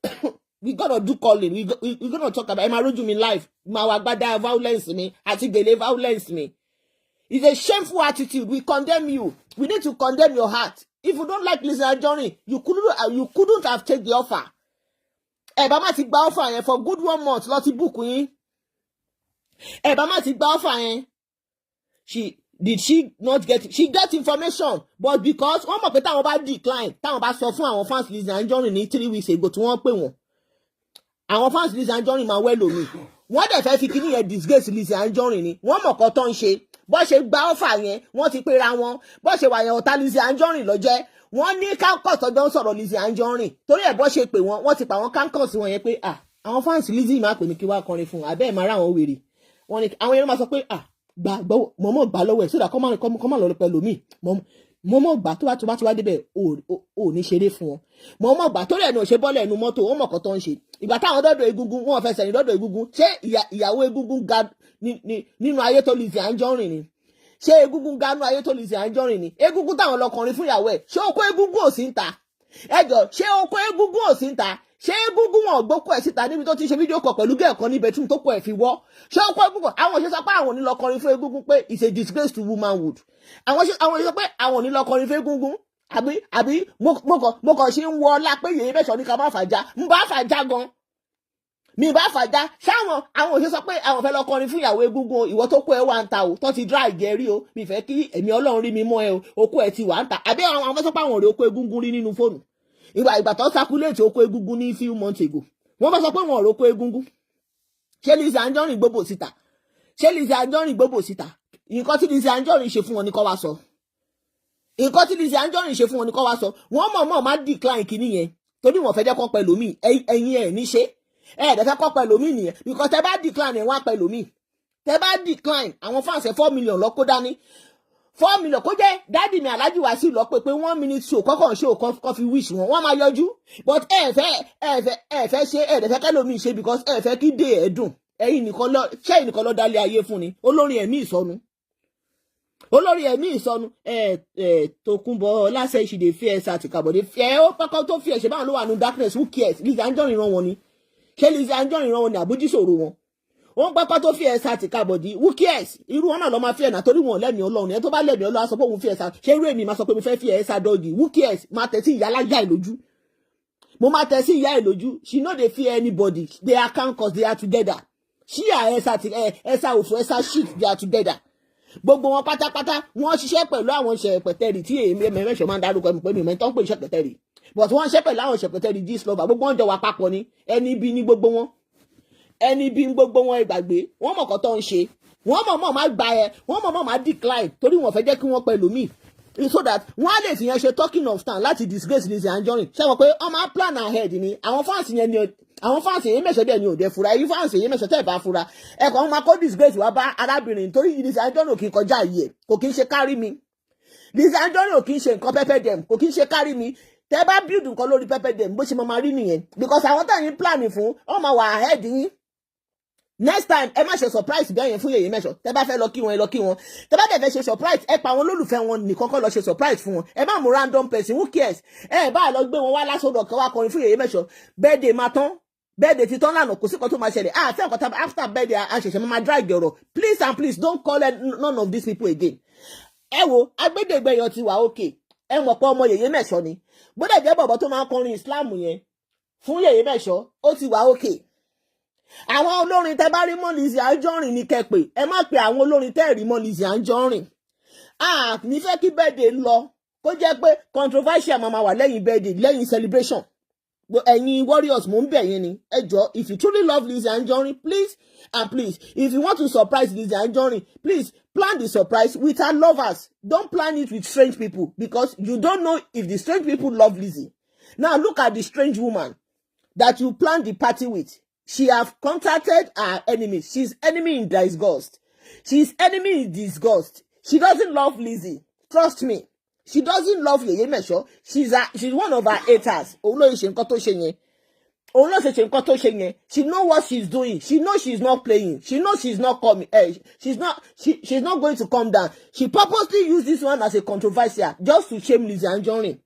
We gonna do calling, we gonna talk about. Ẹ máa rójú mi live, máa wá gbádá violence mi àti gèlè violence mi. It's a shameful attitude. We condemn you. We need to condemn your heart. If you don't like Lizzy Anjorin, you couldn't have taken the offer. Ẹ bá má ti gba offer yẹn for good one month lọ ti book yín. Ẹ bá má ti gba offer yẹn. She did she not get, she get information, but because wọ́n mọ̀ pé táwọn bá decline, táwọn bá sọ fún àwọn fans Lizzy Anjorin ní 3 weeks ago tí wọ́n pè wọ́n, àwọn fans Lizzy Anjorin máa wẹ́ lómi. Wọ́n dẹ̀ fẹ́ fi kíní yẹn disgrace Lizzy Anjorin ni. Wọ́n mọ̀ kọ́ tó ń ṣe. Bó ṣe gba offer yẹn, wọ́n ti pera wọn. Bó ṣe wà yẹn, ọ̀tá Lizzy Anjorin ló jẹ́. Wọ́n ní campus ọjọ́ ń sọ̀rọ̀ Lizzy Anjorin torí ẹ̀. Bó ṣe pè wọ́n, wọ́n ti pa àwọn campus wọn yẹn pé, ah, àwọn fans Lizzy máa pè mí kí wá kọrin fún un, àbẹ́ ẹ̀ máa rá àwọn wèrè. Wọ́n ní àwọn yẹn máa sọ pé, ah, gbà gbọ́, mọ̀mọ́ gbà lọ́wọ́ ẹ̀ sódà kọ́ máa lọ pẹ̀lú mi. Mọ̀mọ́ gbà, tó bá ti wá débẹ̀, ò ní ṣeré fún wọn. Mọ̀mọ́ gbà torí ẹ̀ ní òṣè bọ́lẹ̀ ẹnu mọ́tò. Wọ́n mọ̀kọ́ tó ń ṣe. Ìgbà táwọn dọ́dọ̀ egungun, wọn fẹsẹ̀ ní dọ́dọ̀ egungun. Ṣé ìyàwó egungun ga nínú ayé tó Lizzy Anjorin ni? Ṣé egungun ga nínú ayé tó Lizzy Anjorin ni? Egungun táwọn lọ kọrin fún ìyàwó ẹ̀, ṣé okó egungun ò sí ń ta? Ẹjọ, ṣé okó egungun ò sí ń ta? Ṣé egungun wọn gbókò ẹ̀ síta níbi tó ti ṣe fídíò kọ pẹ̀lú gẹ̀ẹ́kan ní bedroom tó kọ ẹ̀ fi wọ́? Ṣé okó egungun? Àwọn òṣèṣọ pé àwọn ò ní lọ kọrin fún egungun pé it's a disgrace to womanhood. Àwọn òṣèṣọ pé àwọn ò ní lọ kọrin fún egungun. Àbí mo kàn ṣe ń wọ ọlá pé yèyé bẹ́sọ̀ ní ká má fàájà ń bá fàájà gan mi bá fàájà. Ṣáwọn àwọn òṣèṣọ sọ pé àwọn fẹ́ lọ kọrin fún ìyàwó egungun? Ìwọ tó kó ẹ wà ń ta o, tó ti dry gẹ̀rí o, mi fẹ́ kí ẹ̀mí Ọlọ́run rí mi mọ́ ẹ o. Okó ẹ ti wà ń ta. Àbí àwọn fẹ́ sọ pé àwọn ò rí okó egungun rí nínú fóònù? Ìgbà tó circulate okó egungun ní few months ago, wọ́n fẹ́ sọ pé wọn ò rí okó egungun. Ṣé Lizzy Anjorin gbóbò síta? Ṣé Lizzy Anjorin gbóbò síta? Nǹkan tí Lizzy Anjorin ṣe fún wọn ní kó wá sọ. Nǹkan tí Lizzy Anjorin ṣe fún wọn ní kó wá sọ. Wọ́n mọ̀ mọ̀ má decline kínní yẹn torí wọ́n fẹ́ jẹ́ kó pẹ̀lú mi. Ẹ̀yin ẹ̀ ní ṣe ẹ̀ dẹ̀ fẹ́ kó pẹ̀lú mi nìyẹn, because tẹ bá decline ẹ̀ wọ́n á pẹ̀lú mi. Tẹ bá decline, àwọn fans ẹ̀ 4 million lọ kó dání, 4 million. Kó jẹ́ daddy mi Alhaji Wasiu lọ pé one minute show kọ́kọ́ show kọ́ fi wish wọn, wọ́n máa yọjú. But ẹ fẹ́ ṣe, ẹ dẹ̀ fẹ́ kẹ́lòmíì ṣe because ẹ fẹ́ kí dé ẹ dùn. Ẹ̀yin nìkan lọ, ṣé ẹ̀yin nìkan lọ dálé ayé fún ni? Olórin ẹ̀mí ìsọnù, olórí ẹ̀mí ìsọnù. Ẹ ẹ Tókunbọ̀ lásẹ̀ ìṣìdè fi ẹ̀sà àtìkàbọ̀dé ẹ ó pẹ́kọ́ tó fi ẹ̀ṣẹ̀ báwọn ló wà ní darkness. Who cares? Lizzy Anjorin rán wọn ni. Ṣé Lizzy Anjorin rán wọn ni àbójú ṣòro wọn? Wọ́n pẹ́kọ́ tó fi ẹ̀sà àtìkàbọ̀dé. Who cares? Irú wọn náà lọ́ máa fi ẹ̀nà torí wọn lẹ́mìí Ọlọ́run. Ẹ tó bá lẹ́mìí Ọlọ́run á sọ pé òun fi ẹ̀sà. Ṣé irú èmi máa sọ pé mo fẹ́ fi ẹ̀sà dọ́gì? Who cares? Máa tẹ̀ sí ìyá alájà ẹ̀ lójú, mo máa tẹ̀ sí ìyá ẹ̀ lójú. She no dey fear anybody. They are cancers, they are together. She and ẹ̀sà ẹ̀sà òfò, ẹ̀sà shit, they are together. Gbogbo wọn pátápátá, wọ́n ṣiṣẹ́ pẹ̀lú àwọn ṣẹ̀pẹ̀tẹ̀rì tí èmi mẹ́sàn máa ń darúkọ ẹ̀mí pé mi mẹ́tọ́ ń pè ṣẹ̀pẹ̀tẹ̀rì, but wọ́n ṣiṣẹ́ pẹ̀lú àwọn ṣẹ̀pẹ̀tẹ̀rì Gistlover. Gbogbo wọn jọ wà papọ̀ ni. Ẹni bí ní gbogbo wọn, ẹni bí gbogbo wọn. Ìgbàgbé wọ́n mọ̀ kọ́ tó ń ṣe. Wọ́n mọ̀ mọ̀ máa gba ẹ, wọ́n mọ̀ mọ̀ máa decline torí wọ́n fẹ́ jẹ́ kí wọ́n pẹ̀lú mi so that wọ́n á lè fi yẹn ṣe talking of town láti disgrace Lizzy Anjorin. Ṣé wọ́n pé wọ́n máa plan ahead ni? Àwọn fans yẹn ni, àwọn fans yẹn mẹ̀sọ̀ dẹ̀ ni ò dẹ̀ fura. Èyí fans yẹn mẹ̀sọ̀ tẹ́ ẹ̀ bá fura, ẹ̀kọ́ wọn máa kó disgrace wá bá arábìnrin torí Lizzy Anjorin ò kì í kọjá yìí ẹ̀, kò kì í ṣe kárí mi. Lizzy Anjorin ò kì í ṣe nǹkan pepper dem, kò kì í ṣe kárí mi. Tẹ́ bá build nǹkan lórí pepper dem, bó ṣe máa rí nìyẹn, because àwọn tẹ̀yìn plan fún wọ́n máa wà ahead yín. Next time, ẹ má ṣe surprise bẹ́ẹ̀ yẹn fún yèyé mẹ́sọ̀. Tẹ́ bá fẹ́ lọ kí wọn, ẹ lọ kí wọn. Tẹ́ bá dẹ̀ fẹ́ ṣe surprise, ẹ pa àwọn olólùfẹ́ wọn nìkan kọ́ lọ ṣe surprise fún wọn. Ẹ má mú random person. Who cares? Ẹ bá lọ gbé wọn wá lásòdò kan wá kọrin fún yèyé mẹ́sọ̀. Birthday máa tán, birthday ti tán lánàá, kò sí kan tó máa ṣẹlẹ̀. Ah, fẹ́ nǹkan tá after birthday a ṣẹ̀ṣẹ̀ máa drag ọ̀rọ̀. Please and please, don't call none of these people again. Ẹ wo agbẹ́dẹ́gbẹ́yọ ti wà okay. Ẹ mọ̀ pé ọmọ yèyé mẹ́sọ̀ ni. Bó dẹ̀ jẹ́ bọ̀bọ̀ tó máa ń kọrin Islam yẹn fún yèyé mẹ́sọ̀, ó ti wà okay. Àwọn olórin tẹ bá rí mọ́ Lizzy Anjorin ní kẹpẹ. Ẹ má pe àwọn olórin tẹ́ rí mọ́ Lizzy Anjorin. A ní fẹ́ kí birthday lọ kó jẹ́ pé controversial máa wà lẹ́yìn birthday, lẹ́yìn celebration. Ẹ̀yin warriors, mò ń bẹ̀ yín ni, ẹ jọ, if you truly love Lizzy Anjorin, please and please, if you want to surprise Lizzy Anjorin, please plan the surprise with her lovers. Don't plan it with strange people, because you don't know if the strange people love Lizzy. Now look at the strange woman that you plan the party with. She have contacted her enemies. She's enemy in disgust. She's enemy in disgust. She doesn't love Lizzy. Trust me, she doesn't love Yeye Mesho. She's one of her haters. Òun ló ṣe nǹkan tó ṣe yẹn, òun ló ṣe ṣe nǹkan tó ṣe yẹn. She know what she's doing. She know she's not playing. She know she's not coming, she's not going to come down. She purposely use this one as a controversial just to shame Lizzy Anjorin.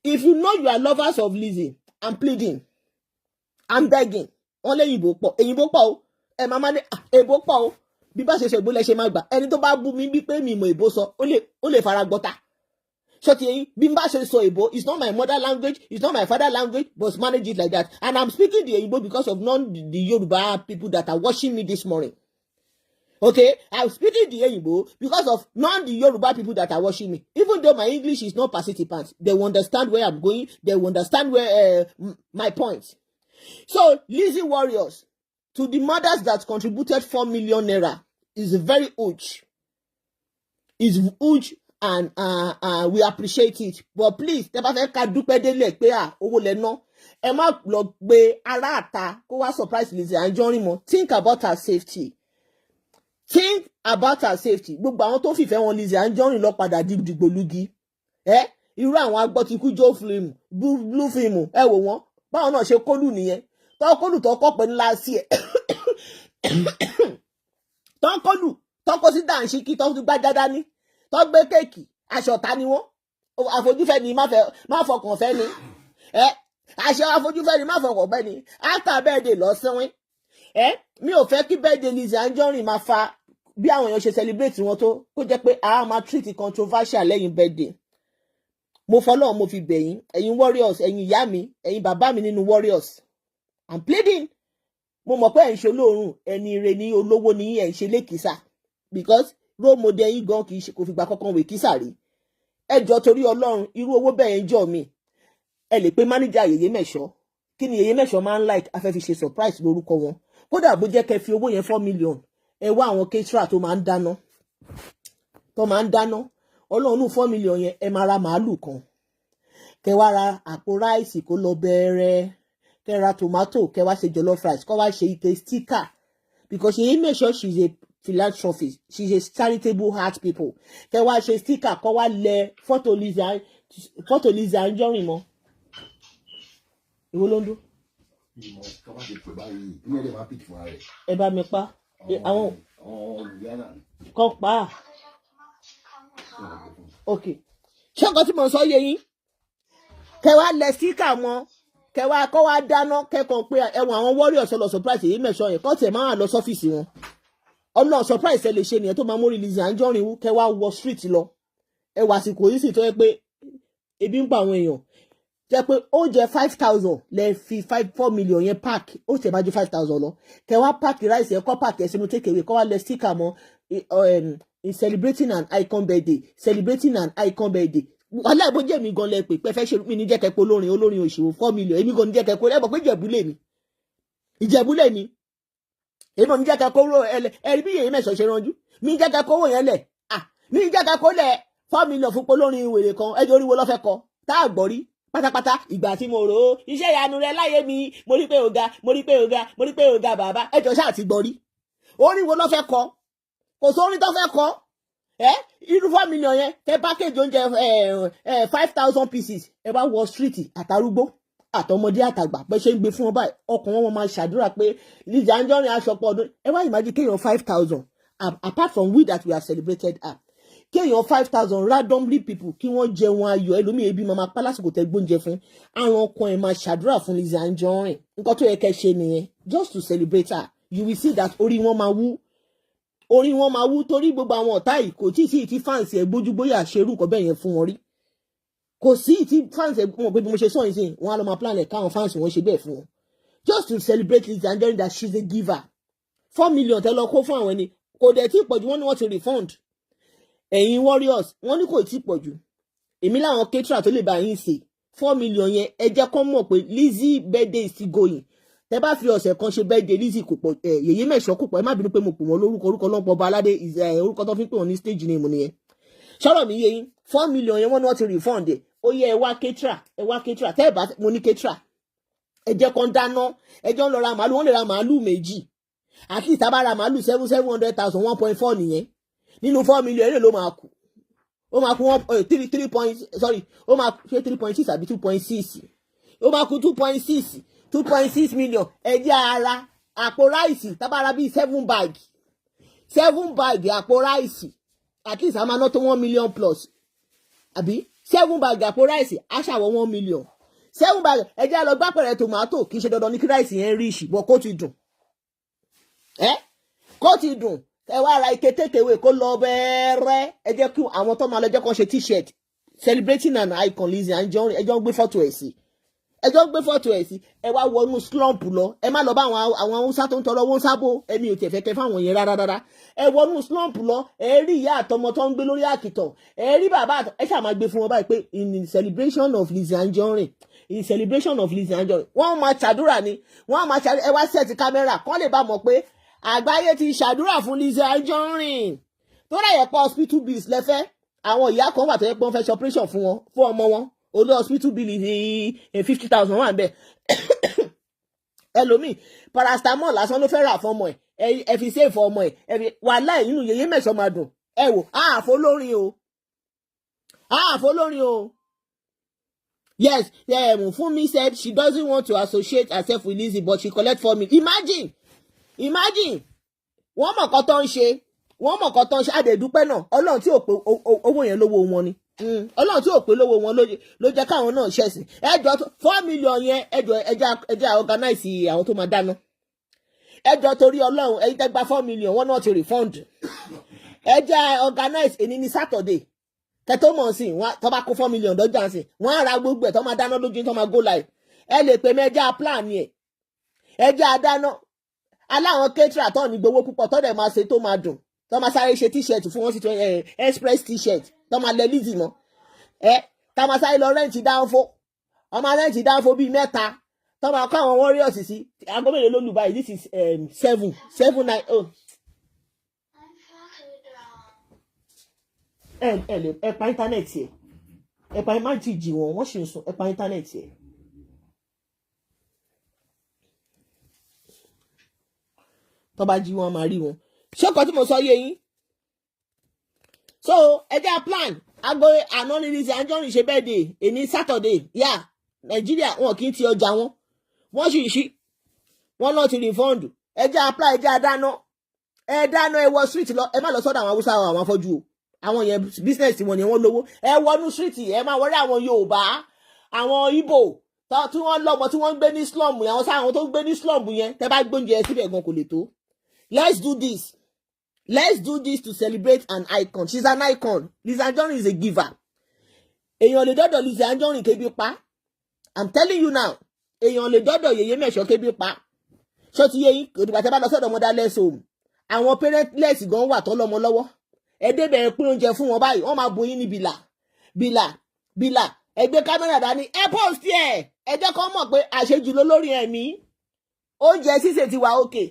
If you know you are lovers of Lizzy, I'm pleading, I'm begging. Wọ́n lé òyìnbó pọ̀, òyìnbó pọ̀ o. Ẹ máa má ní èbó pọ̀ o. Bí bá ṣe ṣe ìbò lẹ ṣe máa gbà. Ẹni tó bá bú mi bí pé mi mọ̀ èbó sọ, ó lè fara gbọ́ta. Ṣó ti yẹn? Bí n bá ṣe sọ èbó, it's not my mother language, it's not my father language, but manage it like that. And I'm speaking the Òyìnbó because of non the Yoruba people that are watching me this morning. Okay, I'm speaking the Òyìnbó because of non the Yoruba people that are watching me. Even though my English is not participant, they will understand where I'm going. They will understand where my point. So Lizzy warriors, to the mothers that contributed ₦4 million is very huge. Is huge and we appreciate it. But please, tẹ́ bá fẹ́ ká dúpẹ́ délẹ̀ pé à owó lẹ ná, ẹ má lọ gbé ará àta kó wá surprise Lizzy Anjorin mọ́. Think about her safety. Think about her safety. Gbogbo àwọn tó fìfẹ́ wọn Lizzy Anjorin lọ padà di dìgbòlugi. Ẹ irú àwọn agbọ́tikú jó film, blue film, ẹ wò wọ́n báwọn náà ṣe kólù nìyẹn. Tọ́ kólù tó kọ́ pẹ̀ ńlá sí ẹ̀, tọ́ kólù tọ́ kó sí dànṣíkí, tọ́ gbá dáadáa ní, tọ́ gbé cake, aṣọ ta ni wọ́n. Àfojúfẹ́ ni má fọkàn fẹ́ ni ẹ. Aṣọ àfojúfẹ́ ni má fọkàn fẹ́ ni. After birthday lọ sínwín ẹ. Mi ò fẹ́ kí birthday Lizzy Anjorin máa fa bí àwọn èèyàn ṣe celebrate wọn tó, kó jẹ́ pé a máa treat controversial lẹ́yìn birthday. Mo fọlọ́run mo fi bẹ̀ yín, ẹ̀yin warriors, ẹ̀yin ìyá mi, ẹ̀yin bàbá mi nínú warriors, I'm pleading. Mo mọ̀ pé ẹ̀ ń ṣe olóòórùn, ẹni ire ní, olówó ní, ẹ̀ ń ṣe lékìsà, because role model yín gan kì í ṣe kò fìgbà kankan wè kísà rí. Ẹ jọ, torí Ọlọ́run, irú owó bẹ́ẹ̀ ń jọ mi. Ẹ lè pe manager Yèyé Mẹ̀ṣọ́. Kí ni Yèyé Mẹ̀ṣọ́ máa ń like afẹ́ fi ṣe surprise lórúkọ wọn? Kódà bó jẹ́ kẹ́ fi owó yẹn 4 million, ẹ wá àwọn caterer tó máa ń dáná. Ọlọ́run, 4 million yẹn, ẹ máa ra màálù kan, kẹ́ wá ra àpò rice kó lọ bẹ̀rẹ̀, kẹ́ ra tomato, kẹ́ wá ṣe jollof rice, kó wá ṣe ike sticker, because Yèyé Mẹ̀ṣọ́, she is a philanthropist, she is a charitable heart people. Kẹ́ wá ṣe sticker, kó wá lẹ fọ́tò Lizzy Anjorin mọ́. Ìwọ ló ń dún. Ìmọ̀ tó bá ti pè báyìí, inú ẹ̀ lè máa pick fúnra rẹ̀. Ẹ bá mi pa àwọn. Àwọn olùyàrá ni. Kan pa á. Ok, ṣé nǹkan tí mo sọ yé yín? Kẹ wá lẹ sticker mọ́, kẹ wá kọ́ wá dáná, kẹ́kọ̀ọ́ pé ẹ̀wọ̀n àwọn warriors lọ surprise èyí mẹ́sàn yẹn, kọ́ tiẹ̀ máa lọ sọ́fíìsì wọn. Ọ̀nà surprise ẹ lè ṣe nìyẹn tó máa mórí Lizzy Anjorin wú. Kẹ wá wọ street lọ, ẹ wà àsìkò yìí sì tó yẹ pé ebi ń pa àwọn èèyàn, jẹ́ pé oúnjẹ 5,000 lẹ fi 4 million yẹn pack, ó sì bá ju 5,000 lọ. Kẹ wá pack rice yẹn, kọ́ pack ẹ̀ sínú take away, kọ́ wá lẹ sticker mọ́, celebrating an icon birthday, celebrating an icon birthday. Wàhálà ìbò jẹ́ mi gan lẹ pé pé fẹ́ ṣe mí ní jẹ́ kẹ́kọ́ olórin, olórin òṣèwò 4 million. Èmi gan ní jẹ́ kẹ́kọ́. Ẹ mọ̀ pé Ìjẹ̀bú lè mi, Ìjẹ̀bú lè mi. Èmi ò ní jẹ́ kẹ́kọ́ owó ẹ̀rí bí Yèyé Mẹ̀sán ṣe ranjú mi jẹ́ kẹ́kọ́ owó yẹn lẹ̀. Ah, mi jẹ́ kẹ́kọ́ lẹ̀ 4 million fún polórin wèrè kan. Ẹjọ́ oríwo lọ́fẹ́ kọ tá a gbọ́ rí pátápátá. Ìgbà tí mo rò ó, iṣẹ́ ìyanu rẹ láyé mi, mo rí pé ó ga, mo rí pé ó ga, mo rí pé ó ga. Bàbá ẹjọ́ ṣáà ti gbọ́ rí. Orin wo lọ́fẹ́ kọ? Kò sórin tó fẹ́ kọ. Ẹ irú 4 million yẹn, tẹ package oúnjẹ 5,000 pieces, ẹ bá wọ street, àtàrúgbó àtọmọdé àtàgbà, bẹ ṣe ń gbé fún wọn báyìí, ọkàn wọn máa ṣàdúrà pé Lizzy Anjorin aṣọpọ̀ ọdún. Ẹ wá imagine kéèyàn 5,000, apart from we that we have celebrated her, kéèyàn 5,000 randomly people kí wọ́n jẹun ayọ̀. Ẹlòmíì ebi máa pa lásìkò tẹ gbóúnjẹ fún àwọn ọkàn ẹ̀, máa ṣàdúrà fún Lizzy Anjorin. Nǹkan tó yẹ kẹ́ ṣe nìyẹn, just to celebrate her. You will see that orí wọn máa wú, orí wọn máa wú, torí gbogbo àwọn ọ̀tá yìí, kò tí ì sí ìtí fans ẹ̀ gbójúgbóyà ṣerú nǹkan bẹ́ẹ̀ yẹn fún wọn rí. Kò sí ìtí fans ẹ̀ wọn pé bí mo ṣe sọ yìí sí wọn á lọ máa plan ẹ̀ káwọn fans wọn ṣe bẹ́ẹ̀ fún wọn, just to celebrate Lizzy Anjorin, that she's a giver. 4 million tẹ́ lọ kó fún àwọn ẹni kò dẹ̀ tí ì pọ̀jù. Wọ́n ní wọ́n ti refund ẹ̀yin warriors, wọ́n ní kò tí ì pọ̀jù. Èmi láwọn caterer tó lè bá yín ṣe 4 million yẹn. Ẹ jẹ́ kó mọ̀ pé Lizzy birthday is still going. Tẹ bá fi ọ̀sẹ̀ kan ṣe birthday Lizzy, kò pọ̀. Ẹ Yèyé Mẹ̀ṣọ́ kò pọ̀. Ẹ má bínú pé mo pè wọ́n lórúkọ, orúkọ lọ́pọ̀ ọba aládé, orúkọ tó fi ń pè wọ́n ní stage name nìyẹn. Sọ̀rọ̀ mi yé yín? 4 million yẹn, wọ́n ní wọ́n ti refund ẹ̀. Ó yẹ ẹ wá caterer, ẹ wá caterer. Tẹ́ ẹ bá mo ní caterer, Ẹ jẹ́ kán dáná. Ẹ jẹ́ ń lọ ra màálù. Wọ́n lè ra màálù méjì. At least tá bá ra màálù 700,000, 1.4 nìyẹn. Nínú 4 million, èló ló máa kù? Ó máa kù one three three point, sorry, ó máa ṣe 3.6 àbí 2.6? Ó máa kù 2.6 million. Ẹ jẹ́ ara àpò rice. Tá bá ra bíi seven bag àpò rice, at least a máa ná tó 1 million plus, àbí? Seven bag àpò rice á ṣàwọ̀ 1 million. Seven bag. Ẹ jẹ́ lọ gbápẹ̀rẹ̀ tòmátò. Kì í ṣe dandan ní kí rice yẹn rí ìṣìbọ̀, kó ti dùn, ẹ kó ti dùn. Ẹ wá ra ike takeaway kó lọ bẹ́ẹ̀rẹ́. Ẹ jẹ́ kí àwọn tó máa lọ jẹ́ kó ṣe T-shirt celebrating an icon, Lizzy Anjorin. Ẹ jọ ń gbé fọ́tò ẹ̀ sí, ẹ jọ ń gbé fọ́tò ẹ̀ sí. Ẹ wá wọnú slum lọ. Ẹ má lọ bá àwọn Haúsá tó ń tọrọ owó ń sábò. Ẹmi ò tiẹ̀ fẹ́ kẹ́ fáwọn yẹn rárá rárá. Ẹ wọnú slum lọ, ẹ rí ìyá àtọmọ tó ń gbé lórí àkìtàn, ẹ rí bàbá àtọ. Ẹ ṣáà máa gbé fún wọn báyìí pé in celebration of Lizzy Anjorin, in celebration of Lizzy Anjorin. Wọ́n máa ṣàdúrà ni, wọ́n máa ṣàdúrà. Ẹ wá set camera kán lè bá mọ̀ pé àgbáyé ti ṣàdúrà fún Lizzy Anjorin. Tó rẹ̀ yẹ pé hospital bills lẹ́fẹ́, àwọn ìyá kan wà tó yẹ pé wọ́n fẹ́ ṣe operation fún wọn, fún ọmọ wọn. Olú hospital bill ní 50,000 wà ń bẹ̀. Ẹlòmíì, paracetamol lásán ló fẹ́ rà fún ọmọ ẹ̀. Ẹ fi save ọmọ ẹ̀. Ẹ fi wàhálà inú yèyé mẹ̀sán máa dùn. Ẹ wò, àáfó lórin o, àáfó lórin o. Yes, Funmi said she doesn't want to associate herself with Lizzy, but she collect 4 million. Imagine, imagine. Wọ́n mọ̀ kọ́ tó ń ṣe, wọ́n mọ̀ kọ́ tó ń ṣe. Àdèdúpẹ́ náà, Ọlọ́run tí ò pé owó yẹn lówó wọn ni. Ọlọ́run tí ò pé lówó wọn ló jẹ́ káwọn náà ṣẹ̀sìn. Ẹjọ́, 4 million yẹn, ẹjọ́, ẹjẹ́ organize àwọn tó máa dáná. Ẹjọ́, torí Ọlọ́run, ẹ̀yin tẹ́ gba 4 million, wọ́n náà ti refund. Ẹjẹ́ organize. Èní ní Saturday kẹtó mọ̀ sí wọn. Tó bá kó 4 million dọ́jà sí, wọ́n á ra gbogbo ẹ̀ tó máa dáná lójú, tó máa go live. Ẹ lè pè mí, ẹjẹ́ plan yẹn, ẹjẹ́ adáná aláwọn caterer tó ní gbowó púpọ̀, tó dẹ̀ máa ṣe tó máa dùn, tó máa sáré ṣe T-shirt fún wọn sí express T-shirt tó máa lẹ Lizzy mọ́ ẹ. Tá máa sáré lọ rent dáńfó, wọ́n máa rent dáńfó bíi mẹ́ta tó máa kọ́ àwọn warriors sí. Aago mélòó ló lù báyìí? This is seven seven nine oh. Ẹ lè ẹ pa internet ẹ, ẹ pa. Ẹ má ti jì wọ́n, wọ́n sì ń sùn. Ẹ pa internet ẹ. Tó bá jí wọn, máa rí wọn. Ṣé ọkọ tí mo sọ yé yín? So ẹ jẹ́ plan. Aago àná ní Lizzy Anjorin ṣe birthday, èní Saturday yá. Nàìjíríà, wọn kì í ti ọjà wọn, wọ́n sì ń ṣí wọ́n náà ti refund. Ẹ jẹ́ apply, ẹ jẹ́ adáná, ẹ dáná. Ẹ wọ street lọ. Ẹ má lọ sọ́dọ̀ àwọn Haúsá, àwọn afọ́jú o. Àwọn yẹn, business wọn ni wọ́n lówó. Ẹ wọnú street, ẹ máa wọlé àwọn Yorùbá, àwọn Ìgbò tí wọ́n lọ́mọ tí wọ́n ń gbé ní slum yẹn, àwọn sáwọn tó ń gbé ní slum yẹn. Tẹ́ bá gbóúnjẹ síbẹ̀ gan kò lè tó. Let's do this, let's do this to celebrate an icon. She's an icon. Lizzy Anjorin is a giver. Èèyàn lè dọ́dọ̀ Lizzy Anjorin kébi pa. I'm telling you now, èèyàn lè dọ́dọ̀ yèyé mẹ̀ṣọ́ kébi pa. Ṣó ti yé yín? Kò dìgbà tẹ́ bá lọ sọ́dọ̀ motherless home. Àwọn parentless gan wà tó lọ́mọ lọ́wọ́. Ẹ débẹ̀, pín oúnjẹ fún wọn báyìí, wọ́n máa bu yín ní bìlà bìlà bìlà. Ẹ gbé camera dání, ẹ post ẹ. Ẹ jẹ́ kó mọ̀ pé àṣejù ló lórí ẹ̀mí. Oúnjẹ sísè ti wà òkè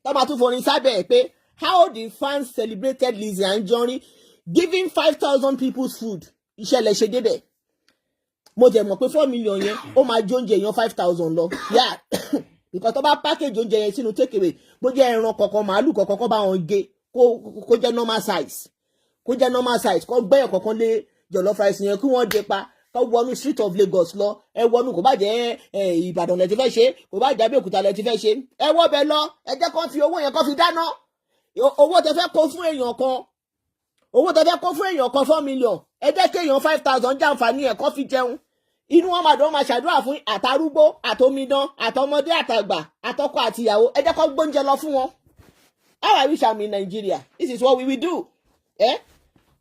tó máa tún forin sábẹ́ ẹ̀ pé how the fans celebrated Lizzy Anjorin giving 5,000 people's food. Ìṣẹ̀lẹ̀ ṣe débẹ̀. Mo jẹ̀ mọ̀ pé 4 million yẹn, ó máa jó oúnjẹ èèyàn 5,000 lọ yá, because tó bá package oúnjẹ yẹn sínú takeaway, bó jẹ́ ẹran kọ̀ọ̀kan, màálù kọ̀ọ̀kan, kó bá wọn gé kó jẹ́ normal size, kó jẹ́ normal size, kó gbẹ́yọ̀ kọ̀ọ̀kan lé jollof rice yẹn, kí wọ́n dé pa, kó wọnú street of Lagos lọ. Ẹ wọnú, kò bá jẹ́ Ìbàdàn lẹ ti fẹ́ ṣe, kò bá jẹ́ Abẹ́òkúta lẹ ti fẹ́ ṣe, ẹ wọ́ bẹ lọ. Ẹ jẹ́ kó fi owó yẹn kó fi dáná. Owó tẹ fẹ́ kó fún èèyàn kan, owó tẹ fẹ́ kó fún èèyàn kan, 4 million, ẹ jẹ́ kí èèyàn 5,000 jàǹfààní ẹ̀, kó fi jẹun. Inú wọn máa dùn, wọn máa ṣàdúrà fún àtàrúgbó, àtòmídán, àtọmọdé, àtàgbà, àtọkọ àtìyàwó. Ẹ jẹ́ kó gbóúnjẹ lọ fún wọn. How I wish I'm in Nigeria. This is what we will do, eh?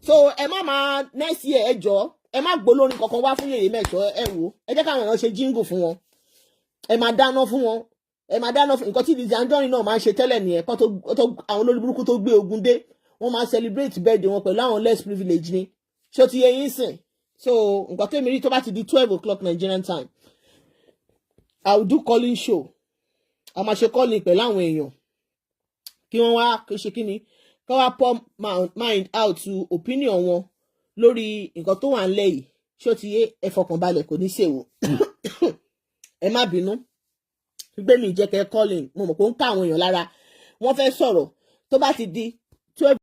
So ẹ má máa next year, ẹ jọ, ẹ má gbólórin kankan wá fún yèyé mẹ́sọ̀. Ẹ wò, ẹ jẹ́ káwọn èèyàn ṣe jingle fún wọn. Ẹ máa dáná fún wọn, ẹ máa dáná fún. Nǹkan tí Lizzy Anjorin náà máa ń ṣe tẹ́lẹ̀ nìyẹn. Kó tó àwọn olórí burúkú tó gbé ogun dé, wọ́n máa celebrate birthday wọn pẹ̀lú àwọn less privilege ni. Ṣé o ti yẹ yín sìn? So nǹkan tó mi rí, tó bá ti di 12 o'clock Nigerian time, I will do calling show. A máa ṣe calling pẹ̀lú àwọn èèyàn kí wọ́n wá kí ṣe kí ni, kí wọ́n wá pour mind out to opinion wọn lórí nǹkan tó wà ńlẹ̀ yìí. Ṣé o ti yé? Ẹ fọkànbalẹ̀, kò ní ṣèwò. Ẹ má bínú gbé mi jẹ́ kẹ́ calling. Mo mọ̀ pé ó ń ká àwọn èèyàn lára, wọ́n fẹ́ sọ̀rọ̀. Tó bá ti di 12.